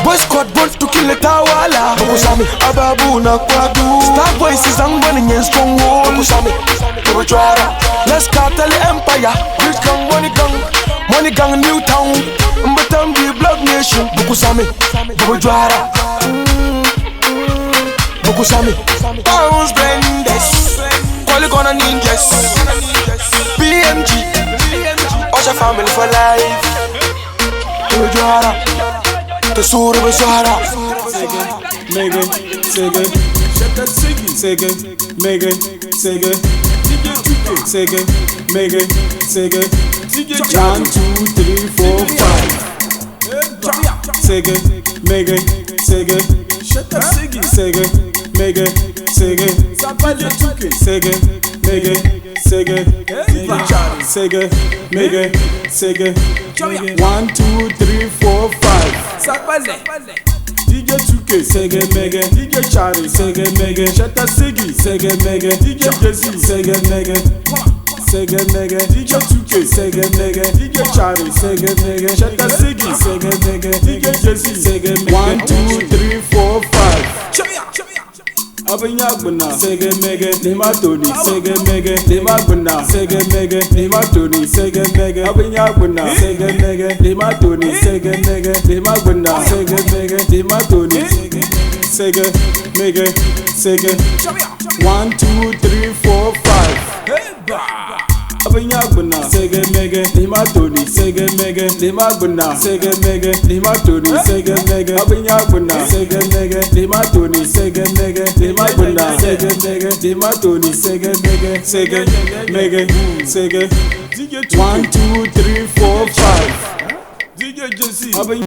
Boys squad born to kill the tawala Di kusami Ababu na Kwadu Star Boys zango ni nyen stronghold Di kusami di bi jɔhara Let's cartel empire Rich gang money gang Money gang new town Mbatambi Blood Nation Bukusami Bubujwara Bukusami Pounds Blenders Polygon Ninjas BMG Osha family for life Bubujwara Tesuru Bujwara Mege, sege, sege, mege, sege, sege, mege, sege. 1, 2, 3, 4, 5. Sege, mege, sege, sege, mege, sege, sege, mege, sege, sege, mege, sege. 1, 2, 3, 4, 5. DJ 2K, Sege Mege, DJ Chari, Sege Mege, Shata Sigi, Sege Mege, DJ Jesse, Sege Mege, Sege Mege, DJ 2K, Sege Mege, DJ Chari, Sege Mege, Shata Sigi, Sege Mege, DJ Jesse, Sege Mege. 1, 2, 3, 4, 5. Abin ya gbuna sege mege lema toni sege mege lema gbuna sege mege lema toni sege mege abin ya gbuna sege mege lema toni sege mege lema gbuna sege mege lema toni sege mege sege 1 2 3 4 5 Abin ya gbuna sege mege lema toni sege mege lema gbuna sege mege lema toni sege mege abin ya gbuna sege mege lema toni sege mege lema gbuna sege mege lema toni sege mege sege mege sege 1 2 3 4 5 DJ Jesse abin